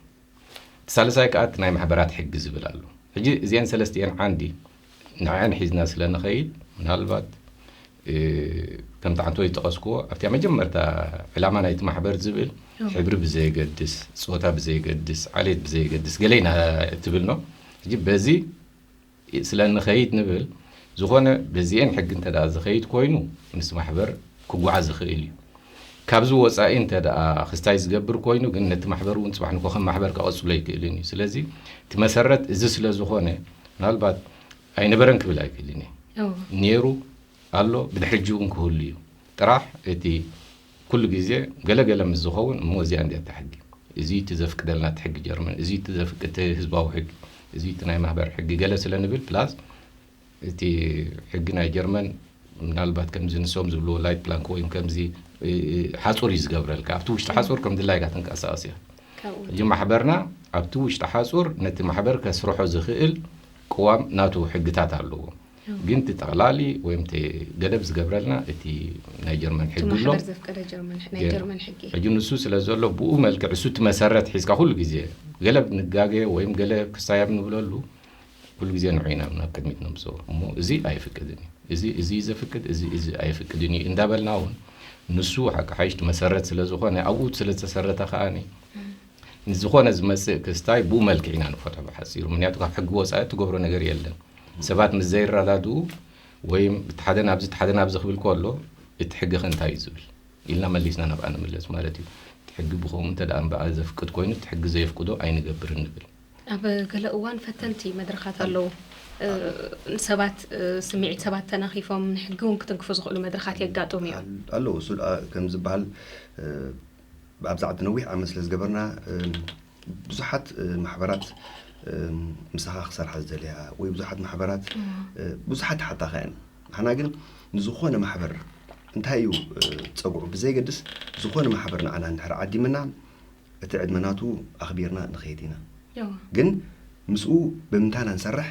እቲ ሳልሳይ ከዓ እቲ ናይ ማሕበራት ሕጊ ዝብል ኣሎ ሕጂ እዚአን ሰለስቲአን ዓንዲ ንዓን ሒዝና ስለ ንኸይድ ምናልባት ከምቲ ዓንቶ ይጠቐስክዎ ኣብቲ መጀመርታ ዕላማ ናይቲ ማሕበር ዝብል ሕብሪ ብዘየገድስ ፆታ ብዘየገድስ ዓሌት ብዘየገድስ ገለ ኢና ትብል ነው ሕጂ በዚ ስለ ንኸይድ ንብል ዝኾነ በዚኤን ሕጊ እንተ ዝኸይድ ኮይኑ ምስ ማሕበር ክጓዓዝ ይኽእል እዩ ካብዚ ወፃኢ እንተ ደኣ ክስታይ ዝገብር ኮይኑ ግን ነቲ ማሕበር እውን ፅባሕ ንኮ ከም ማሕበር ከቐፅሎ ኣይክእልን እዩ ስለዚ እቲ መሰረት እዚ ስለ ዝኾነ ምናልባት ኣይነበረን ክብል ኣይክእልን እየ ነይሩ ኣሎ ብድሕሪ ሕጂ እውን ክህሉ እዩ ጥራሕ እቲ ኩሉ ግዜ ገለገለ ምስ ዝኸውን እሞ እዚኣ እንዲያ እታ ሕጊ እዚ እቲ ዘፍቅደልና እቲ ሕጊ ጀርመን እዚ እቲ ዘፍቅድ ህዝባዊ ሕጊ እዚ እቲ ናይ ማህበር ሕጊ ገለ ስለ ንብል ፕላስ እቲ ሕጊ ናይ ጀርመን ምናልባት ከምዚ ንሶም ዝብልዎ ላይት ፕላንክ ወይ ከምዚ ሓፁር እዩ ዝገብረልካ ኣብቲ ውሽጢ ሓፁር ከም ድላይካ ትንቀሳቀስ እያ ሕጂ ማሕበርና ኣብቲ ውሽጢ ሓፁር ነቲ ማሕበር ከስርሖ ዝኽእል ቅዋም ናቱ ሕግታት ኣለዎ ግን እቲ ጠቕላሊ ወይ እቲ ገደብ ዝገብረልና እቲ ናይ ጀርመን ሕጊ ኣሎ ሕጂ ንሱ ስለ ዘሎ ብኡ መልክዕ እሱ እቲ መሰረት ሒዝካ ኩሉ ግዜ ገለ ንጋገ ወይም ገለ ክሳየብ ንብለሉ ኩሉ ግዜ ንዑ ኢና ናብ ቅድሚት ነምፅኦ እሞ እዚ ኣይፍቅድን እዩ እዚ እዚ ዘፍቅድ እዚ እዚ ኣይፍቅድን እዩ እንዳበልና እውን ንሱ ሓቂ ሓይሽቲ መሰረት ስለ ዝኾነ ኣብኡ ስለ ዝተሰረተ ከዓኒ ንዝኾነ ዝመፅእ ክስታይ ብኡ መልክዕ ኢና ንፈቶ ብሓፂሩ ምክንያቱ ካብ ሕጊ ወፃኢ ትገብሮ ነገር የለን ሰባት ምስ ዘይረዳድኡ ወይም እቲ ሓደ ናብዚ እቲ ሓደ ናብዚ ክብል ከሎ እቲ ሕጊ ከ እንታይ እዩ ዝብል ኢልና መሊስና ናብኣ ንምለስ ማለት እዩ እቲ ሕጊ ብኸምኡ እንተ ደኣ እምበኣ ዘፍቅድ ኮይኑ እቲ ሕጊ ዘየፍቅዶ ኣይንገብርን ንብል ኣብ ገለ እዋን ፈተንቲ መድረኻት ኣለዉ ሰባት ስምዒት ሰባት ተናኺፎም ንሕጊ እውን ክትንክፉ ዝኽእሉ መድረኻት የጋጥሙ እዮም ኣለዉ እሱ ከም ዝበሃል ኣብዚ ዓዲ ነዊሕ ዓመት ስለ ዝገበርና ብዙሓት ማሕበራት ምሳኻ ክሰርሓ ዝደልያ ወይ ብዙሓት ማሕበራት ብዙሓት ሓታኻ እየን ንሕና ግን ንዝኾነ ማሕበር እንታይ እዩ ፀጉዑ ብዘይገድስ ዝኾነ ማሕበር ንዓና እንድሕር ዓዲምና እቲ ዕድመ ናቱ ኣኽቢርና ንኸይድ ኢና ግን ምስኡ ብምንታና ንሰርሕ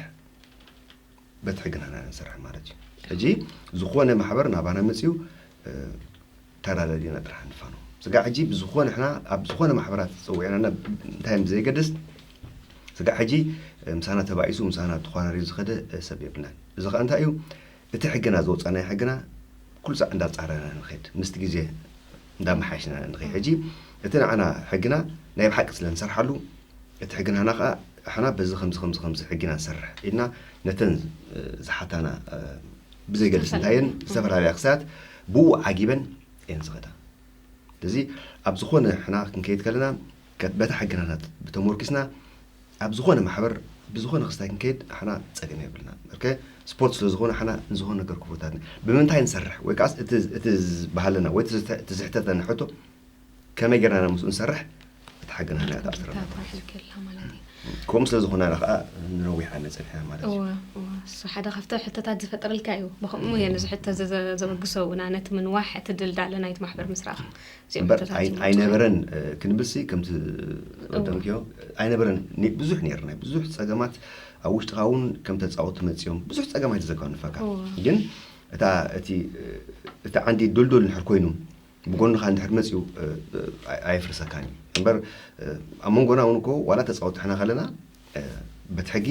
በቲ ሕግና ኢና ንሰርሕ ማለት እዩ ሕጂ ዝኾነ ማሕበር ናባና መፅዩ ተራዳዲና ጥራሕ ንፋኖ ስጋዕ ሕጂ ብዝኾነ ሕና ኣብ ዝኾነ ማሕበራት ፀዊዕና እንታይ ብዘይገድስ ስጋዕ ሕጂ ምሳና ተባኢሱ ምሳና ተኳራሪ ዝኸደ ሰብ የብልናን እዚ ከዓ እንታይ እዩ እቲ ሕግና ዘውፃናዮ ሕግና ኩሉ ሳዕ እንዳፃረና ንኸድ ምስቲ ግዜ እንዳመሓየሽና ንኸድ ሕጂ እቲ ንዓና ሕግና ናይ ብሓቂ ስለ ንሰርሓሉ፣ እቲ ሕግና ንዓና ከዓ ኣሕና በዚ ከምዚ ከምዚ ከምዚ ሕግና ንሰርሕ ኢልና ነተን ዝሓታና ብዘይገልጽ እንታየን ዝተፈላለያ ክሳት ብኡ ዓጊበን እየን ዝኸዳ። እዚ ኣብ ዝኾነ ሕና ክንከይድ ከለና በታ ሕግና ብተሞርኪስና ኣብ ዝኾነ ማሕበር ብዝኾነ ክስታይ ክንከይድ ኣሕና ጸገም የብልና። ኦኬ፣ ስፖርት ስለ ዝኾነ ኣሕና ንዝኾነ ነገር ክቡርታት ነ- ብምንታይ ንሰርሕ ወይ ከዓስ እቲ እቲ ዝበሃለና ወይ እቲ ዝተ- እቲ ዝሕተተና ሕቶ ከመይ ጌርና ኢና ምስኡ ንሰርሕ? እቲ ሕግና ናይ ኣታ ኣስረና ማለት እዩ። ከምኡ ስለ ዝኾነ ከዓ ንነዊሕ ዓመት ጸኒሕና ማለት እዩ። እወ እወ እሱ ሓደ ካብቲ ሕቶታት ዝፈጥረልካ እዩ። ብኸምኡ እየ ነዚ ሕቶ ዘበግሶ እውን ኣነ እቲ ምንዋሕ እቲ ድልዳለ ናይቲ ማሕበር ምስ ረኣኹ እዚኦም እምበር ሕቶታት ኣይ- ዝመፁ። ኣይነበረን እ፣ ክንብልሲ ከምቲ ቀደምክዮ ኣይነበረን ኒ- ብዙሕ ነይርና ብዙሕ ጸገማት ኣብ ውሽጥኻ እውን ከም ተጻወቱ መጺኦም ብዙሕ ጸገማት ዘጋንፈካ እወ። ግን እታ እቲ እ፣ እቲ ዓንዲ ዱልዱል ንሕር ኮይኑ ብጎንኻ እንድሕር መጺኡ እ፣ እ፣ ኣይ- ኣየፍርሰካን እዩ እምበር እ፣ ኣብ መንጎና እውን እኮ ዋላ ተጻወቱ ሕና ከለና እ፣ በቲ ሕጊ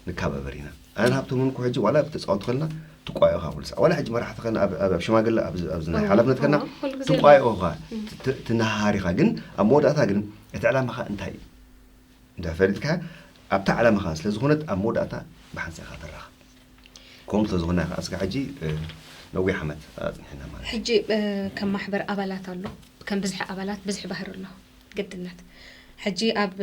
ንካባበር ኢና ኣነ ሃብቶም እውን እኮ ሕጂ ዋላ ተጻወቱ ከለና ትቋየኻ ኩሉ ሰዓት ዋላ ሕጂ መራሕቲ ከለና ኣብ- ኣብ ኣብ ሽማግለ ኣብዚ ኣብዚ ናይ ሓላፍነት ከለና ኩሉ ግዜ ትቋየኻ ት- ትነሃሃር ኢኻ ግን ኣብ መወዳእታ ግን እቲ ዕላማኻ እንታይ እዩ እንድሕር ፈሊጥካ ኣብታ ዕላማኻ ስለ ዝኾነት ኣብ መወዳእታ ብሓንሳ ኢኻ ትራኸብ ከምኡ ስለ ዝኾነ ከዓ እስካ ሕጂ እ፣ ነዊሕ ዓመት ኣፅኒሕና ማለት እዩ ሕጂ እ፣ ከም ማሕበር ኣባላት ኣሎ ከም ብዝሒ ኣባላት ብዝሒ ባህር ኣሎ ግድነት ሕጂ ኣብ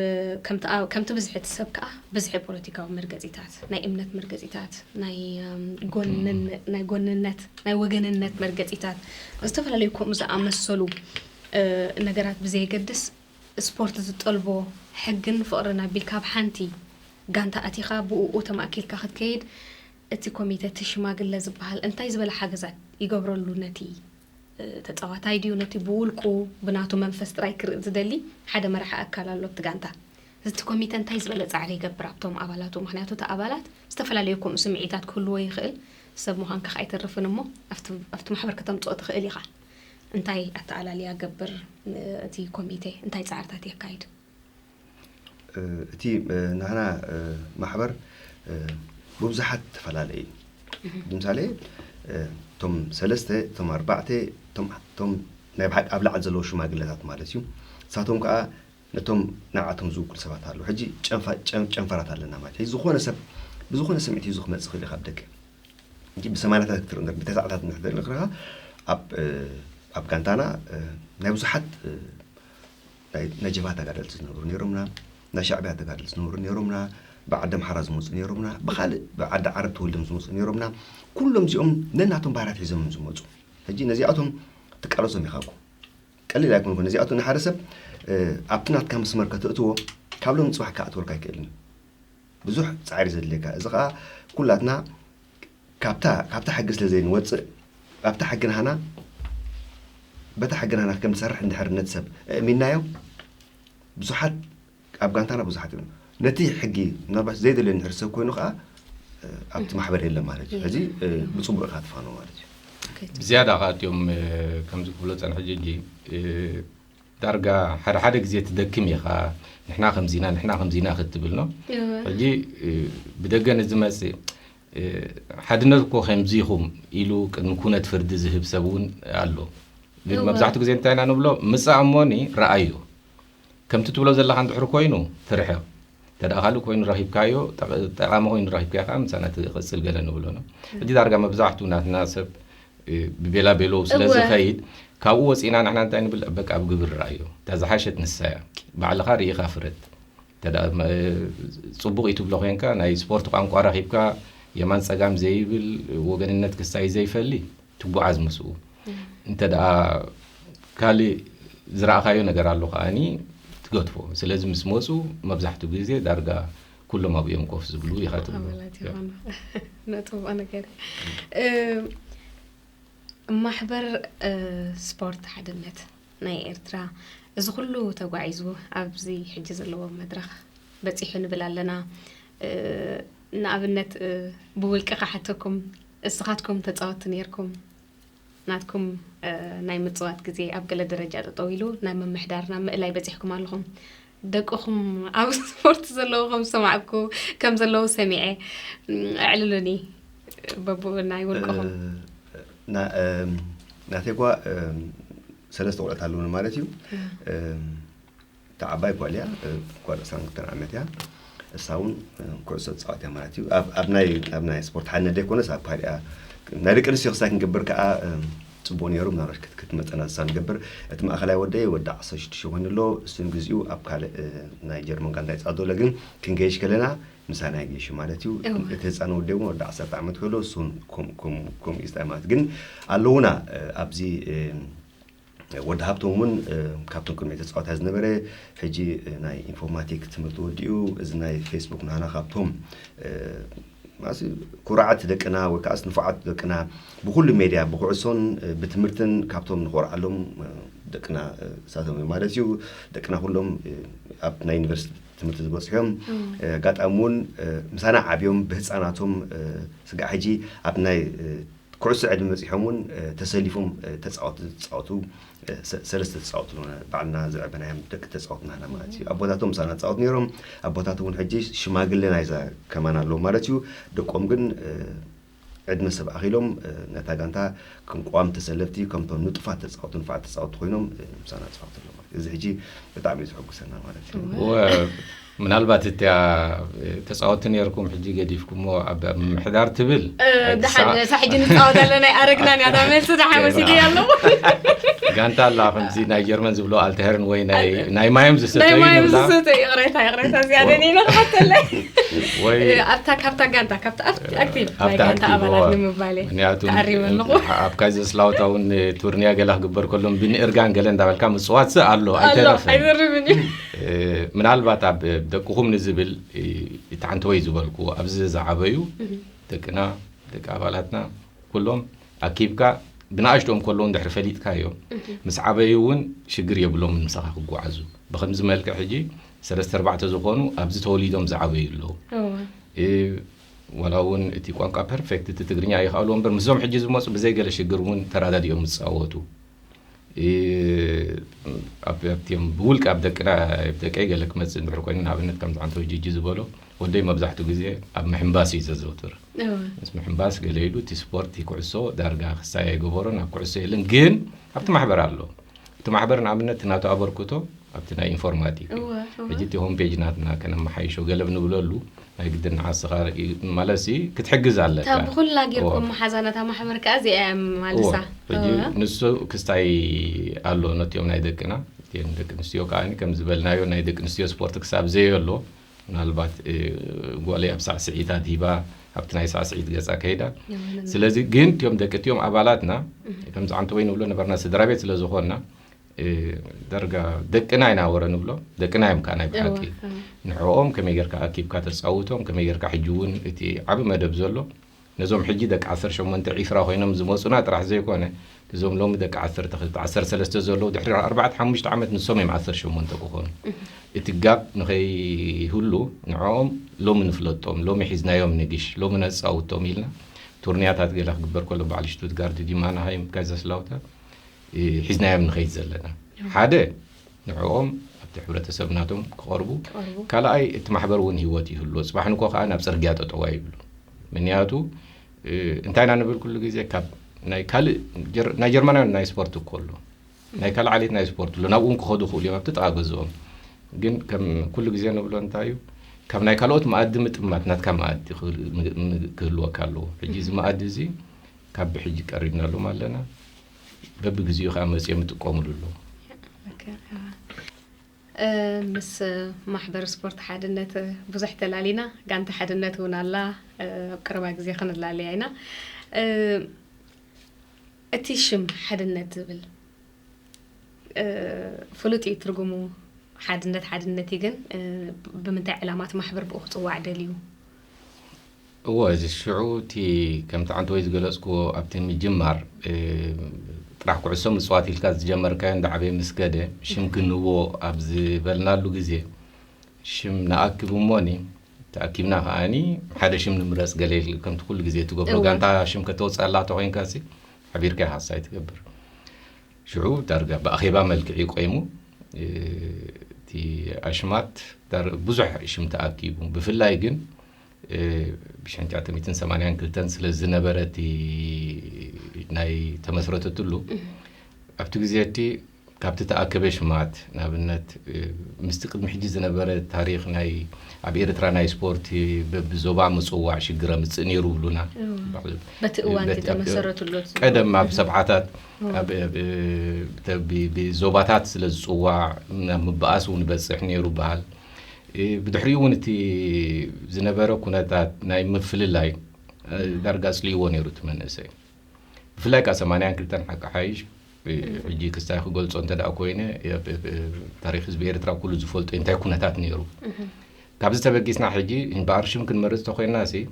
ከምቲ ኣብ- ከምቲ ብዝሒ እቲ ሰብ ከዓ ብዝሒ ፖለቲካዊ መርገፂታት ናይ እምነት መርገፂታት ናይ እም፣ ጎንን- ናይ ጎንነት ናይ ወገንነት መርገፂታት ዝተፈላለዩ ከምኡ ዝኣመሰሉ እ፣ ነገራት ብዘየገድስ ስፖርት ዝጠልቦ ሕግን ፍቕርን ኣቢልካ ኣብ ሓንቲ ጋንታ ኣቲኻ ብእኡ ተማእኪልካ ክትከይድ እቲ ኮሚተ እቲ ሽማግለ ዝበሃል እንታይ ዝበለ ሓገዛት ይገብረሉ ነቲ እ፣ ተጻዋታይ ድዩ ነቲ ብውልቁ ብናቱ መንፈስ ጥራይ ክርኢ ዝደሊ ሓደ መራሒ ኣካል ኣሎ ኣብቲ ጋንታ እቲ ኮሚተ እንታይ ዝበለ ጻዕሪ ይገብር ኣብቶም ኣባላቱ ምክንያቱ እቲ ኣባላት ዝተፈላለዩ ከምኡ ስምዒታት ክህልዎ ይኽእል ሰብ ምዃንካ ከኣ ኣይተርፍን እሞ ኣብቲ ኣብቲ ማሕበር ከተምጽኦ ትኽእል ኢኻ እንታይ ኣተኣላልያ ገብር እ፣ እቲ ኮሚቴ እንታይ ጻዕርታት የካይድ እቲ ንሕና ማሕበር ብብዙሓት ተፈላለየ እዩ ብምሳሌ እቶም ሰለስተ እቶም ኣርባዕተ እቶም ናይ ብሓቂ ኣብ ላዕሊ ዘለዉ ሽማግለታት ማለት እዩ ንሳቶም ከዓ ነቶም ንዓቶም ዝውክሉ ሰባት ኣለዉ ሕጂ ጨንፈራት ኣለና ማለት እዩ ዝኾነ ሰብ ብዝኾነ ስምዒት እዩ ክመፅእ ክእል ካብ ደገ እንጂ ብሰማንያታት ክትርኢ እንበር ብተሳዕታት እንድሕር ክትርኢ ከለኻ ኣብ ኣብ ጋንታና ናይ ብዙሓት ናይ ናይ ጀብሃ ተጋደልቲ ዝነበሩ ነይሮምና፣ ናይ ሻዕብያ ተጋደልቲ ዝነበሩ ነይሮምና፣ ብዓዲ ኣምሓራ ዝመፁ ነይሮምና፣ ብኻልእ ብዓዲ ዓረብ ተወልዶም ዝመፁ ነይሮምና። ኩሎም እዚኦም ነናቶም ባህርያት ሒዞም እዮም ዝመፁ። ሕጂ ነዚኣቶም ትቃለሶም ኢኻ እኮ። ቀሊል ኣይኮንኩን። ነዚኣቶም ንሓደ ሰብ ኣብቲ ናትካ መስመር ከተእትዎ ካብ ሎም ፅባሕ ክኣትወልካ ኣይክእልን እዩ። ብዙሕ ፃዕሪ ዘድልየካ እዚ ከዓ ኩላትና ካብታ ካብታ ሕጊ ስለ ዘይንወፅእ ኣብታ ሕጊ ናህና በታ ሕጊ ናህና ከም ንሰርሕ እንድሕር ነቲ ሰብ እእሚናዮ ብዙሓት ኣብ ጋንታና ብዙሓት እዮም ነቲ ሕጊ ምናልባት ዘይደልዮ እንድሕር ሰብ ኮይኑ ከዓ ኣብቲ ማሕበር የለን ማለት እዩ ሕዚ ብፅቡቅ ኢካ ትፋኖ ማለት እዩ ዝያዳ ከዓ እቲኦም ከምዚ ክብሎ ፀንሐ ጅጂ ዳርጋ ሓደ ሓደ ግዜ ትደክም ኢኻ ንሕና ከምዚና ንሕና ከምዚና ክትብል ነው ሕጂ ብደገ ንዝመፅእ ሓድነት እኮ ከምዚ ኢኹም ኢሉ ቅድሚ ኩነት ፍርዲ ዝህብ ሰብ እውን ኣሎ ግን መብዛሕትኡ ግዜ እንታይ ኢና ንብሎ ምፃእ እሞኒ ረኣዮ ከምቲ ትብሎ ዘለኻ እንድሕር ኮይኑ ትርሕቕ እንተ ደኣ ካልእ ኮይኑ ረኺብካዮ ጠቓሚ ኮይኑ ረኺብካዮ ከዓ ምሳና ትቕፅል ገለ ንብሎ ነው ሕጂ ዳርጋ መብዛሕትኡ ናትና ሰብ ብቤላ ቤሎ ስለ ዝኸይድ ካብኡ ወፂና ንሕና እንታይ ንብል በቃ ኣብ ግብሪ ረኣዮ እታ ዝሓሸት ንሳያ ባዕልኻ ርኢኻ ፍረድ እንተ ደኣ ጽቡቕ እዩ ትብሎ ኮንካ ናይ ስፖርት ቋንቋ ረኺብካ የማን ጸጋም ዘይብል ወገንነት ክሳይ ዘይፈሊ ትጓዓዝ ምስኡ እንተ ደኣ ካልእ ዝረኣኻዮ ነገር ኣሎ ከኣኒ ትገድፎ ስለዚ ምስ መፁ መብዛሕትኡ ግዜ ዳርጋ ኩሎም ኣብኡ እዮም ኮፍ ዝብሉ ኢኻ ትብሎ ኣባላት ይኾኑ ነጥብኦ ነገር ማሕበር ስፖርት ሓድነት ናይ ኤርትራ እዚ ኩሉ ተጓዒዙ ኣብዚ ሕጂ ዘለዎ መድረኽ በፂሑ ንብል ኣለና ንኣብነት ብውልቂ ክሓተኩም እስኻትኩም ተፃወትቲ ነይርኩም ናትኩም ናይ ምፅዋት ግዜ ኣብ ገለ ደረጃ ጠጠው ኢሉ ናይ ምምሕዳር ናብ ምእላይ በፂሕኩም ኣለኹም ደቅኹም ኣብ ስፖርት ዘለዉ ከም ዝሰማዕኩ ከም ዘለዉ ሰሚዐ ኣዕልሉኒ በብኡ ናይ ውልቅኹም ናቴጓ ሰለስተ ቆልዑት ኣለዉኒ ማለት እዩ እታ ዓባይ ጓል እያ፣ እ፣ ጓል ዕስራን ክልተን ዓመት እያ። እሳ እውን፣ እ፣ ኩዕሶ ትጻወት እያ ማለት እዩ። ኣብ፣ ኣብ ናይ፣ ኣብ ናይ ስፖርት ሓድነት ዘይኮነስ ኣብ ካልእ እያ። ናይ ደቂ ኣንስትዮ ክሳይ ክንገብር ከኣ፣ እ፣ ጽቡቕ ነይሩ። ምናልባት ክት-፣ ክትመጸና ንሳ ንገብር። እቲ ማእከላይ ወደይ ወዲ ዓሰርተ ሽዱሽተ ኮይኑ ኣሎ። እሱ ንግዚኡ ኣብ ካልእ፣ እ፣ ናይ ጀርመን ጋንታ ይጻወት ዘሎ፣ ግን ክንገይሽ ከለና ምሳና ይገይሹ ማለት እዩ። እወ። እቲ ህጻን ወደይ እውን ወዲ ዓሰርተ ዓመት ኮይኑ ኣሎ። እሱ እውን ከም-፣ ከም-፣ ከምኡ እዩ ማለት። ግን ኣለዉና፣ እ፣ ኣብዚ፣ እ፣ ወዲ ሃብቶም እውን፣ እ፣ ካብቶም ቅድሚ ተጻዋታይ ዝነበረ፣ ሕጂ፣ እ፣ ናይ ኢንፎርማቲክ ትምህርቲ ወዲኡ፣ እዚ ናይ ፌስቡክ ናህና ካብቶም፣ እ፣ ማሲ ኩርዓት ደቅና ወይ ከኣስ ንፉዓት ደቅና ብኹሉ ሜድያ፣ ብኩዕሶን፣ እ፣ ብትምህርትን ካብቶም ንኾርዓሎም፣ እ፣ ደቅና፣ እ፣ ንሳቶም እዮም ማለት እዩ። ደቅና ኩሎም፣ እ፣ ኣብ ናይ ዩኒቨርሲቲ ትምህርቲ ዝበጽሑ እዮም። እም። እ፣ ኣጋጣሚ እውን፣ እ፣ ምሳና ዓብዮም ብህጻናቶም፣ እ፣ ስጋዕ ሕጂ ኣብ ናይ፣ እ፣ ኩዕሶ ዕድመ በጺሖም እውን፣ እ፣ ተሰሊፎም፣ እ፣ ተጻወቱ፣ ዝጻወቱ፣ እ፣ ሰ-፣ ሰለስተ ተጻወቱ ኣለውና። ባዕልና ዘዕበናዮም ደቂ ተጻወትና ኢና ማለት እዩ። ኣቦታቶም ምሳና ተጻወቱ ነይሮም። ኣቦታቶም እውን ሕጂ ሽማግለ ናይዛ ከማን ኣለዉ ማለት እዩ። ደቆም ግን፣ እ፣ ዕድመ ሰብ ኣኺሎም፣ እ፣ ነታ ጋንታ ከም ቀዋም ተሰለፍቲ፣ ከምቶም ንጡፋት ተጻወቱ፣ ንፉዓት ተጻወቱ ኮይኖም፣ እ፣ ምሳና ተጻወቱ ኣለዉ ማለት እዩ። እዚ ሕጂ ብጣዕሚ እዩ ዘሐጉሰና ማለት እዩ። እወ። ወ-፣ ምናልባት እቲኣ፣ እ፣ ተጻወቲ ነይርኩም፣ ሕጂ ገዲፍኩሞ ኣብ፣ ኣብ ምምሕዳር ትብል፣ እ፣ ኣይትሳ-፣ ደሓን፣ እሳ ሕጂ ንጻወት ኣለና፣ ኣይኣረግናን እያ፣ እታ መልሲ ደሓን ወሲደ እያ ኣለዎ። ጋንታ ኣላ፣ ከምዚ ናይ ጀርመን ዝብሎ ኣልተሀርን ወይ ናይ፣ ኣልተሀርን። ናይ ማዮም ዝሰተዩ ናይ ማዮም ንብላ። ዝሰተዩ፣ ይቕሬታ፣ ይቕሬታ፣ እዚኣ ወ-፣ ደኒነ ክሓተለይ። ወይ እ፣ ኣብታ፣ ካብታ ጋንታ፣ ካብታ ኣብቲ ኣክቲቭ ናይ ኣብታ ጋንታ ኣክቲቭ፣ ኣባላት እወ። ንምባል እየ ምክንያቱ ተኣሪመ ኣለኹ። ኣብ ካይዘርስላውታ እውን ቱርኒያ ገለ ክግበር ከሎ ብንእርጋን ገለ እንዳበልካ ምጽዋት ኣሎ፣ ኣሎ፣ ኣይተረፈን። ኣይዘርብን እዩ። እ፣ ምናልባት ኣብ ደቅኹም ንዝብል፣ እ፣ እቲ ሓንቲ ወይ ዝበልኩ፣ ኣብዚ ዝዓበዩ እህ። ደቅና፣ ደቂ ኣባላትና፣ ኩሎም ኣኪብካ ብንኣሽትኦም ከለዉ እንድሕሪ ፈሊጥካዮም፣ እህ። ምስ ዓበዩ እውን ሽግር የብሎምን ምሳኻ ክጓዓዙ። ብኸምዚ መልክዕ ሕጂ ሰለስተ ኣርባዕተ ዝኾኑ ኣብዚ ተወሊዶም ዝዓበዩ ኣለዉ። እወ። እ፣ ዋላ እውን እቲ ቋንቋ ፐርፌክት እቲ ትግርኛ ኣይኸኣሉ እምበር፣ ምስዞም ሕጂ ዝመጹ ብዘይ ገለ ሽግር እውን ተራዳዲኦም ዝጻወቱ። እ፣ ኣብ፣ ኣብቲኦም ብውልቂ ኣብ ደቅና፣ ኣብ ደቀይ ገለ ክመጽእ እንድሕር ኮይኑ፣ ንኣብነት ከምዚ ዓንተወይ ጂጂ ዝበሎ፣ ወደይ መብዛሕትኡ ግዜ ኣብ ምሕንባስ እዩ ዘዘውትር። እወ። ምስ ምሕንባስ ገለ ኢሉ እቲ ስፖርት፣ እቲ ኩዕሶ ዳርጋ ክሳይ ኣይገበሮን፣ ኣብ ኩዕሶ የለን። ግን ኣብቲ ማሕበር ኣሎ። እቲ ማሕበር ንኣብነት ናቱ ኣበርክቶ ኣብቲ ናይ ኢንፎርማቲክ እዩ። እወ፣ እወ። ሕጂ እቲ ሆም ፔጅ ናትና ከነመሓይሾ ገለ ብንብለሉ ናይ ግድን ንዓስኻ ርኢ-፣ ማለትሲ ክትሕግዝ ኣለካ። እታ ብኹላ ጌርኩም እወ። መሓዛ ነታ ማሕበር ከኣ እዚኣ እያ መማልሳ። እወ። ሕጂ እወ። ንሱ ክስታይ ኣሎ ነቲኦም ናይ ደቅና፣ እተን ደቂ ኣንስትዮ ከኣ ከም ዝበልናዮ ናይ ደቂ ኣንስትዮ ስፖርት ክሳብ ዘየሎ፣ ምናልባት፣ እ፣ ጓለይ ኣብ ሳዕስዒታት ሂባ፣ ኣብቲ ናይ ሳዕስዒት ገጻ ከይዳ። እወ፣ ነን። ስለዚ ግን እቲኦም ደቂ እቲኦም ኣባላትና፣ እህ። ከምዚ ዓንተወይ ንብሎ ነበርና፣ ስድራ ቤት ስለ ዝኾንና፣ እ፣ ዳርጋ ደቅና ኢና ወረ ንብሎ፣ ደቅና እዮም ከኣ ናይ ብሓቂ። እወ፣ እወ። ንዕኦም ከመይ ጌርካ ኣኪብካ ተጻውቶም፣ ከመይ ጌርካ ሕጂ እውን እቲ ዓቢ መደብ ዘሎ፣ ነዞም ሕጂ ደቂ ዓሰርተ ሸሞንተ ዒስራ ኮይኖም ዝመጹና ጥራሕ ዘይኮነ፣ እዞም ሎሚ ደቂ ዓሰርተ ክልተ፣ ዓሰርተ ሰለስተ ዘለዉ ድሕሪ ኣርባዕተ ሓሙሽተ ዓመት ንሶም እዮም ዓሰርተ ሸሞንተ ክኾኑ። እህ። እቲ ጋፕ ንኸይህሉ ንዕኦም ሎሚ ንፍለጦም፣ ሎሚ ሒዝናዮም ንግሽ፣ ሎሚ ነጻውቶም ኢልና ቱርኒያታት ገለ ክግበር ከሎ በዓል ሽቱትጋርድ ዲማ ናሃይም ካይዘስላውተር እ፣ ሒዝናዮም ንኸይድ ዘለና። እዎ። ሓደ፣ ንዕኦም ኣብቲ ሕብረተሰብ ናቶም ክቐርቡ፣ ክቐርቡ። ካልኣይ፣ እቲ ማሕበር እውን ህይወት ይህልዎ። ጽባሕ ንግሆ ከኣ ናብ ጽርግያ ጠጠው ኣይብሉ። ምክንያቱ፣ እ፣ እንታይ ኢና ንብል ኩሉ ግዜ፣ ካብ ናይ ካልእ ጀር-፣ ናይ ጀርመናውያን ናይ ስፖርት እኮ ኣሎ። ናይ ካልእ ዓሌት ናይ ስፖርት ኣሎ። ናብኡ እውን ክኸዱ ይኽእሉ እዮም፣ ኣብቲ ጥቓ ገዝኦም። ግን ከም ኩሉ ግዜ ንብሎ እንታይ እዩ፣ ካብ ናይ ካልኦት መኣዲ ምጥማት ናትካ መኣዲ ክህል-፣ ም-፣ ም-፣ ክህልወካ ኣለዎ። ሕጂ እዚ መኣዲ እዚ ካብ ብሕጂ ቀሪብናሎም ኣለና። በብግዜኡ ከኣ መጺኦም ይጥቀሙሉ ኣለዉ። ኦኬ፣ እዋ። እ፣ ምስ ማሕበር ስፖርት ሓድነት ብዙሕ ተላሊና፣ ጋንታ ሓድነት እውን ኣላ፣ እ፣ ኣብ ቀረባ ግዜ ክንላለያ ኢና። እ፣ እቲ ሽም ሓድነት ዝብል፣ እ፣ ፍሉጥ እዩ ትርጉሙ። ሓድነት ሓድነት እዩ፣ ግን፣ እ፣ ብምንታይ ዕላማ እቲ ማሕበር ብኡ ክጽዋዕ ደልዩ? እወ፣ እዚ ሽዑ እቲ ከምቲ ዓንተወይ ዝገለጽክዎ ኣብቲ ምጅማር፣ እ፣ ጥራሕ ኩዕሶ ምጽዋት ኢልካ ዝጀመርካዮ እንዳዓበየ ምስ ከደ፣ ሽም ክንህቦ ኣብ ዝበልናሉ ግዜ፣ ሽም ንኣክብ እሞኒ፣ ተኣኪብና ከኣኒ ሓደ ሽም ንምረጽ ገለ ኢል-፣ ከምቲ ኩሉ ግዜ ትገብሮ፣ እወ። ጋንታ ሽም ከተውጽኣላ ተኾይንካሲ፣ ሓቢርካ ኢኻ ክሳይ ትገብር። ሽዑ ዳርጋ ብኣኼባ መልክዕ እዩ ቆይሙ። እ፣ እቲ ኣሽማት ዳር-፣ ብዙሕ ሽም ተኣኪቡ። ብፍላይ ግን፣ እ፣ ብሽሕን ትሽዓተ ሚእትን ሰማንያን ክልተን ስለ ዝነበረ እቲ ናይ ተመስረተትሉ፣ እህ። ኣብቲ ግዜ እቲ ካብቲ ተኣከበ ሽማት ንኣብነት ምስቲ ቅድሚ ሕጂ ዝነበረ ታሪኽ ናይ ኣብ ኤርትራ ናይ ስፖርቲ ብዞባ ምጽዋዕ ሽግረ ምጽእ ነይሩ ብሉና። በቲ እዋን ተመሰረትሉ ቀደም ኣብ ሰብዓታት ብዞባታት ስለ ዝጽዋዕ ናብ ምበኣስ እውን በጽሕ ነይሩ በሃል። ብድሕሪኡ እውን እቲ ዝነበረ ኩነታት ናይ ምፍልላይ ዳርጋ ኣጽልይዎ ነይሩ እቲ መንእሰይ። ብፍላይ ከዓ ሰማንያን ክልተን ሓቂ ሓይሽ ሕጂ ክስታይ ክገልጾ እንተ ደኣ ኮይነ ታሪክ ህዝቢ ኤርትራ ኩሉ ዝፈልጦ እንታይ ኩነታት ነይሩ። ካብዚ ተበጊስና ሕጂ በኣርሽም ክንመርጽ ተኮይና ሲ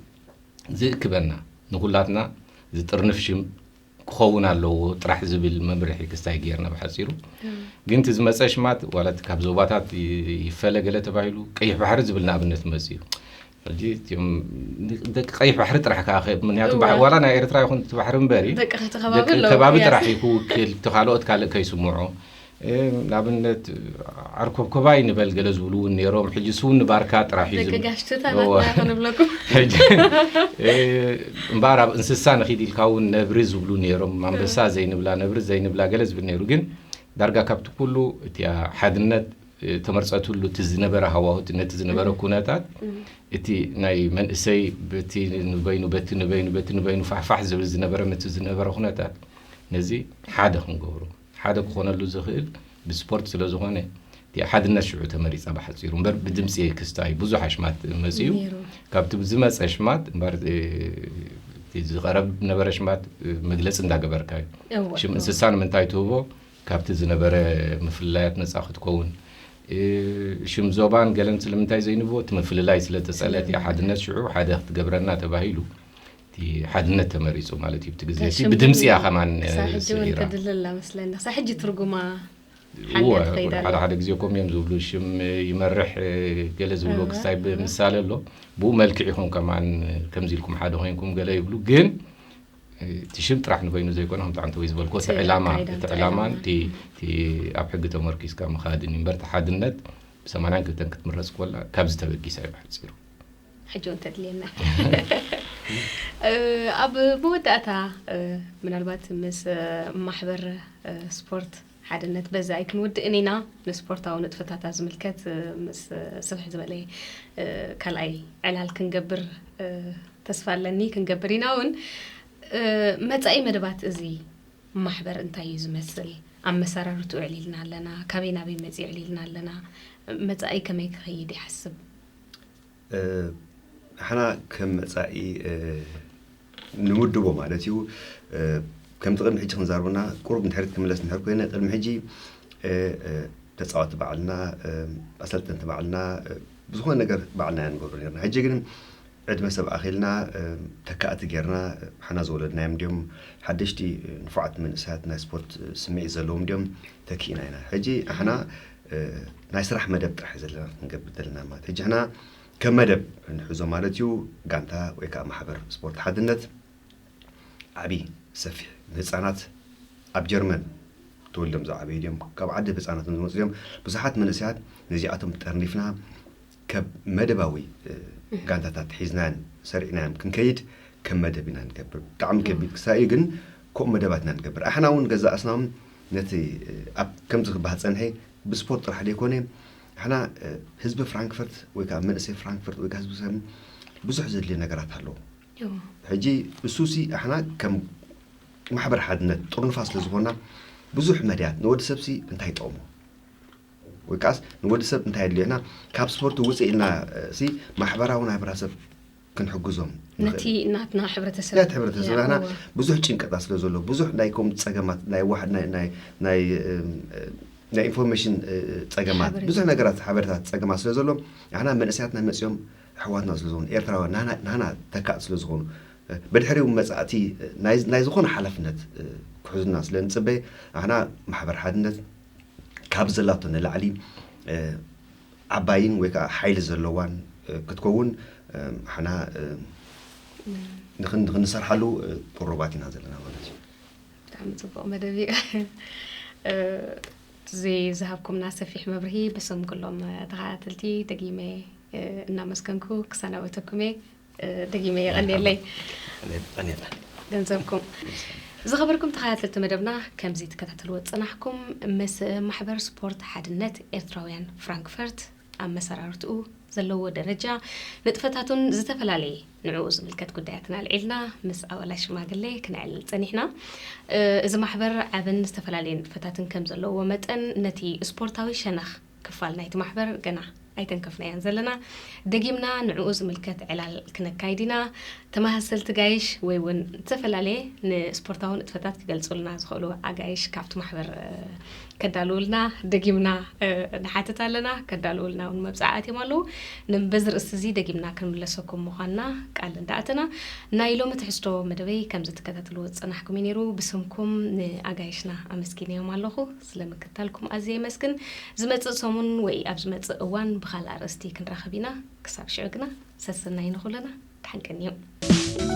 ዝእክበና ንኩላትና ዝጥርንፍ ሽም ክኸውን ኣለዎ ጥራሕ ዝብል መምርሒ ክስታይ ገይርና ብሓፂሩ። ግን እቲ ዝመፀ ሽማት ዋላ ካብ ዞባታት ይፈለ ገለ ተባሂሉ ቀይሕ ባሕሪ ዝብል ንኣብነት መፅኡ። ሕጂ እቲኦም ደቂ ቀይሕ ባሕሪ ጥራሕ ከዓ ምክንያቱ ዋላ ናይ ኤርትራ ይኹን እቲ ባሕሪ እምበሪ ከባቢ ጥራሕ እዩ ክውክል እቲ ካልኦት ካልእ ከይስምዖ። ንኣብነት ዓርኮብኮባይ ንበል ገለ ዝብሉ እውን ነይሮም። ሕጂ ስውን ንባርካ ጥራሕ እዩ እምበኣር ኣብ እንስሳ ንኺድ ኢልካ እውን ነብሪ ዝብሉ ነይሮም። ኣንበሳ ዘይንብላ ነብሪ ዘይንብላ ገለ ዝብል ነይሩ። ግን ዳርጋ ካብቲ ኩሉ እቲኣ ሓድነት ተመርፀትሉ እቲ ዝነበረ ሃዋሁት ነቲ ዝነበረ ኩነታት እቲ ናይ መንእሰይ በቲ ንበይኑ በቲ ንበይኑ በቲ ንበይኑ ፋሕፋሕ ዝብል ዝነበረ ምት ዝነበረ ኩነታት ነዚ ሓደ ክንገብሮ ሓደ ክኾነሉ ዝኽእል ብስፖርት ስለ ዝኾነ እቲ ሓድነት ሽዑ ተመሪፃ ብሓፂሩ እምበር ብድምፂ ክስታይ ብዙሕ ኣሽማት መፅኡ። ካብቲ ዝመፀ ኣሽማት እምበር ዝቐረብ ነበረ ኣሽማት መግለፂ እንዳገበርካ እዩ። ሽም እንስሳ ንምንታይ ትህቦ? ካብቲ ዝነበረ ምፍልላያት ነፃ ክትከውን ሽም ዞባን ገለን ስለምንታይ ዘይንቦ እቲ ምፍልላይ ስለተፀለ እቲ ሓድነት ሽዑ ሓደ ክትገብረና ተባሂሉ እቲ ሓድነት ተመሪፁ ማለት እዩ። ብቲ ግዜ እቲ ብድምፂ እያ ከማን ተድልላ መስለኒ ክሳ ሕጂ ትርጉማ ሓደ ሓደ ግዜ ኮም እዮም ዝብሉ ሽም ይመርሕ ገለ ዝብሉ ክስታይ ብምሳሌ ኣሎ። ብኡ መልክዕ ይኹም ከማን ከምዚ ኢልኩም ሓደ ኮይንኩም ገለ ይብሉ ግን እቲ ሽም ጥራሕ ንበይኑ ዘይኮነ ከምቲ ዓንተ ወይ ዝበልኮ እቲ ዕላማ እቲ ዕላማን እቲ ኣብ ሕጊ ተመርኪስካ ምኻድን እምበር እቲ ሓድነት ብሰማንያን ክልተን ክትምረፅ ኮላ ካብዚ ተበጊሳ እዩ ብሓፂሩ። ሕጂ እውን ተድልየና ኣብ መወዳእታ ምናልባት ምስ ማሕበር ስፖርት ሓድነት በዚ ኣይክንውድእን ኢና። ንስፖርታዊ ንጥፈታታ ዝምልከት ምስ ስፍሕ ዝበለ ካልኣይ ዕላል ክንገብር ተስፋ ኣለኒ። ክንገብር ኢና እውን። መጻኢ መደባት እዚ ማሕበር እንታይ እዩ ዝመስል? ኣመሰራርትኡ ዕሊልና ኣለና፣ ካበይ ናበይ መጺኡ ዕሊልና ኣለና፣ መጻኢ ከመይ ክኸይድ ይሓስብ? ንሕና ከም መጻኢ ንምድቦ ማለት እዩ። ከምቲ ቅድሚ ሕጂ ክንዛርብና ቁሩብ ንድሕሪት ክምለስ እንድሕር ኮይነ ቅድሚ ሕጂ ተፃወቲ ባዕልና ኣሰልጠንቲ ባዕልና ብዝኾነ ነገር ባዕልና ኢና ንገብሮ ነርና። ሕጂ ግን ዕድመ ሰብ ኣኺልና ተካእቲ ጌርና ሓና ዝወለድናዮም እንዲዮም ሓደሽቲ ንፉዓት መንእሰያት ናይ ስፖርት ስምዒት ዘለዎም እንዲዮም ተኪእና ኢና። ሕጂ ኣሕና ናይ ስራሕ መደብ ጥራሕ ዘለና ክንገብር ዘለና ማለት ሕጂ ሕና ከም መደብ ንሕዞ ማለት እዩ። ጋንታ ወይ ከዓ ማሕበር ስፖርት ሓድነት ዓብዪ ሰፊሕ ንህፃናት ኣብ ጀርመን ተወልዶም ዝዓበዩ ድዮም ካብ ዓዲ ህፃናት ዝመፁ እዮም። ብዙሓት መንእሰያት ነዚኣቶም ጠርኒፍና ከብ መደባዊ ጋንታታት ሒዝናን ሰሪዕናዮም ክንከይድ ከም መደብ ኢና ንገብር። ብጣዕሚ ከቢድ ክሳይ ግን ከምኡ መደባት ኢና ንገብር። ኣሕና እውን ገዛእ ኣስናም ነቲ ኣብ ከምዚ ክበሃል ፀንሐ ብስፖርት ጥራሕ ዘይኮነ ኣሕና ህዝቢ ፍራንክፈርት ወይ ከዓ መንእሰይ ፍራንክፈርት ወይ ከዓ ህዝቢ ሰብ ብዙሕ ዘድልየ ነገራት ኣለዎ። ሕጂ እሱሲ ኣሕና ከም ማሕበር ሓድነት ጥርኑፋ ስለ ዝኾና ብዙሕ መድያት ንወዲ ሰብሲ እንታይ ይጠቕሞ ወይ ከዓስ ንወዲ ሰብ እንታይ የድልዮ ሕና ካብ ስፖርት ውፅእ ኢልና ሲ ማሕበራዊ ናይ ሕብረተሰብ ክንሕግዞም ነቲ ናትና ሕብረተሰብ ነቲ ሕብረተሰብ ሕና ብዙሕ ጭንቀጣት ስለ ዘሎ ብዙሕ ናይ ከም ፀገማት ናይ ዋሕድ ናይ ናይ ናይ ናይ ኢንፎርሜሽን ፀገማት ብዙሕ ነገራት ሓበሬታት ፀገማት ስለ ዘሎ ኣሕና መንእሰያትና መፅኦም ኣሕዋትና ስለ ዝኾኑ ኤርትራውያን ናና ተካእቲ ስለ ዝኾኑ ብድሕሪኡ መፃእቲ ናይ ዝኾነ ሓላፍነት ክሕዙና ስለ ንፅበ ኣሕና ማሕበር ሓድነት ካብ ዘላቶ ንላዕሊ ዓባይን ወይ ከዓ ሓይሊ ዘለዋን ክትከውን ኣሕና ንክንሰርሓሉ ቅሩባት ኢና ዘለና ማለት እዩ። ብጣዕሚ ፅቡቅ መደብ እዩ። እዚ ዝሃብኩምና ሰፊሕ መብርሂ ብስም ኩሎም ተኸታተልቲ ደጊመ እናመስገንኩ ክሰናበተኩም እየ። ደጊመ የቐንየለይ። ገንዘብኩም ዝኸበርኩም ተኸታተልቲ መደብና፣ ከምዚ ትከታተልዎ ዝጸናሕኩም፣ ምስ ማሕበር ስፖርት ሓድነት ኤርትራውያን ፍራንክፈርት ኣመሰራርትኡ ዘለዎ ደረጃ፣ ንጥፈታቱን ዝተፈላለየ ንዕኡ ዝምልከት ጉዳያትን ኣልዒልና ምስ ኣባላት ሽማግሌ ክነዕልል ጸኒሕና። እ፣ እዚ ማሕበር ዓብን ዝተፈላለየ ንጥፈታትን ከም ዘለዎ መጠን፣ ነቲ ስፖርታዊ ሸነኽ ክፋል ናይቲ ማሕበር ገና ኣይተንከፍናያን ዘለና። ደጊምና ንዕኡ ዝምልከት ዕላል ክነካይድ ኢና። ተመሳሰልቲ ጋይሽ ወይ እውን ዝተፈላለየ ንስፖርታዊ ንጥፈታት ክገልጹልና ዝኽእሉ ኣጋይሽ ካብቲ ማሕበር፣ እ፣ ከዳልውልና ደጊምና፣ እ፣ ንሓትት ኣለና። ከዳልውልና እውን መብጽዓ ኣትዮም ኣለዉ። ንም-፣ በዚ ርእሲ እዚ ደጊምና ክንምለሰኩም ምዃንና ቃል እንዳኣተና፣ ናይ ሎሚ ትሕዝቶ መደበይ ከምዚ ትከታተልዎ ዝጸናሕኩም እዩ ነይሩ። ብስምኩም ንኣጋይሽና ኣመስጊነዮም ኣለኹ። ስለ ምክትታልኩም ኣዝየ የመስግን። ዝመጽእ ሰሙን ወይ ኣብ ዝመጽእ እዋን ብኻልእ ኣርእስቲ ክንራኸብ ኢና። ክሳብ ሽዑ ግና ሰሰናይ ንኹልና። ደሓን ቀንዮም።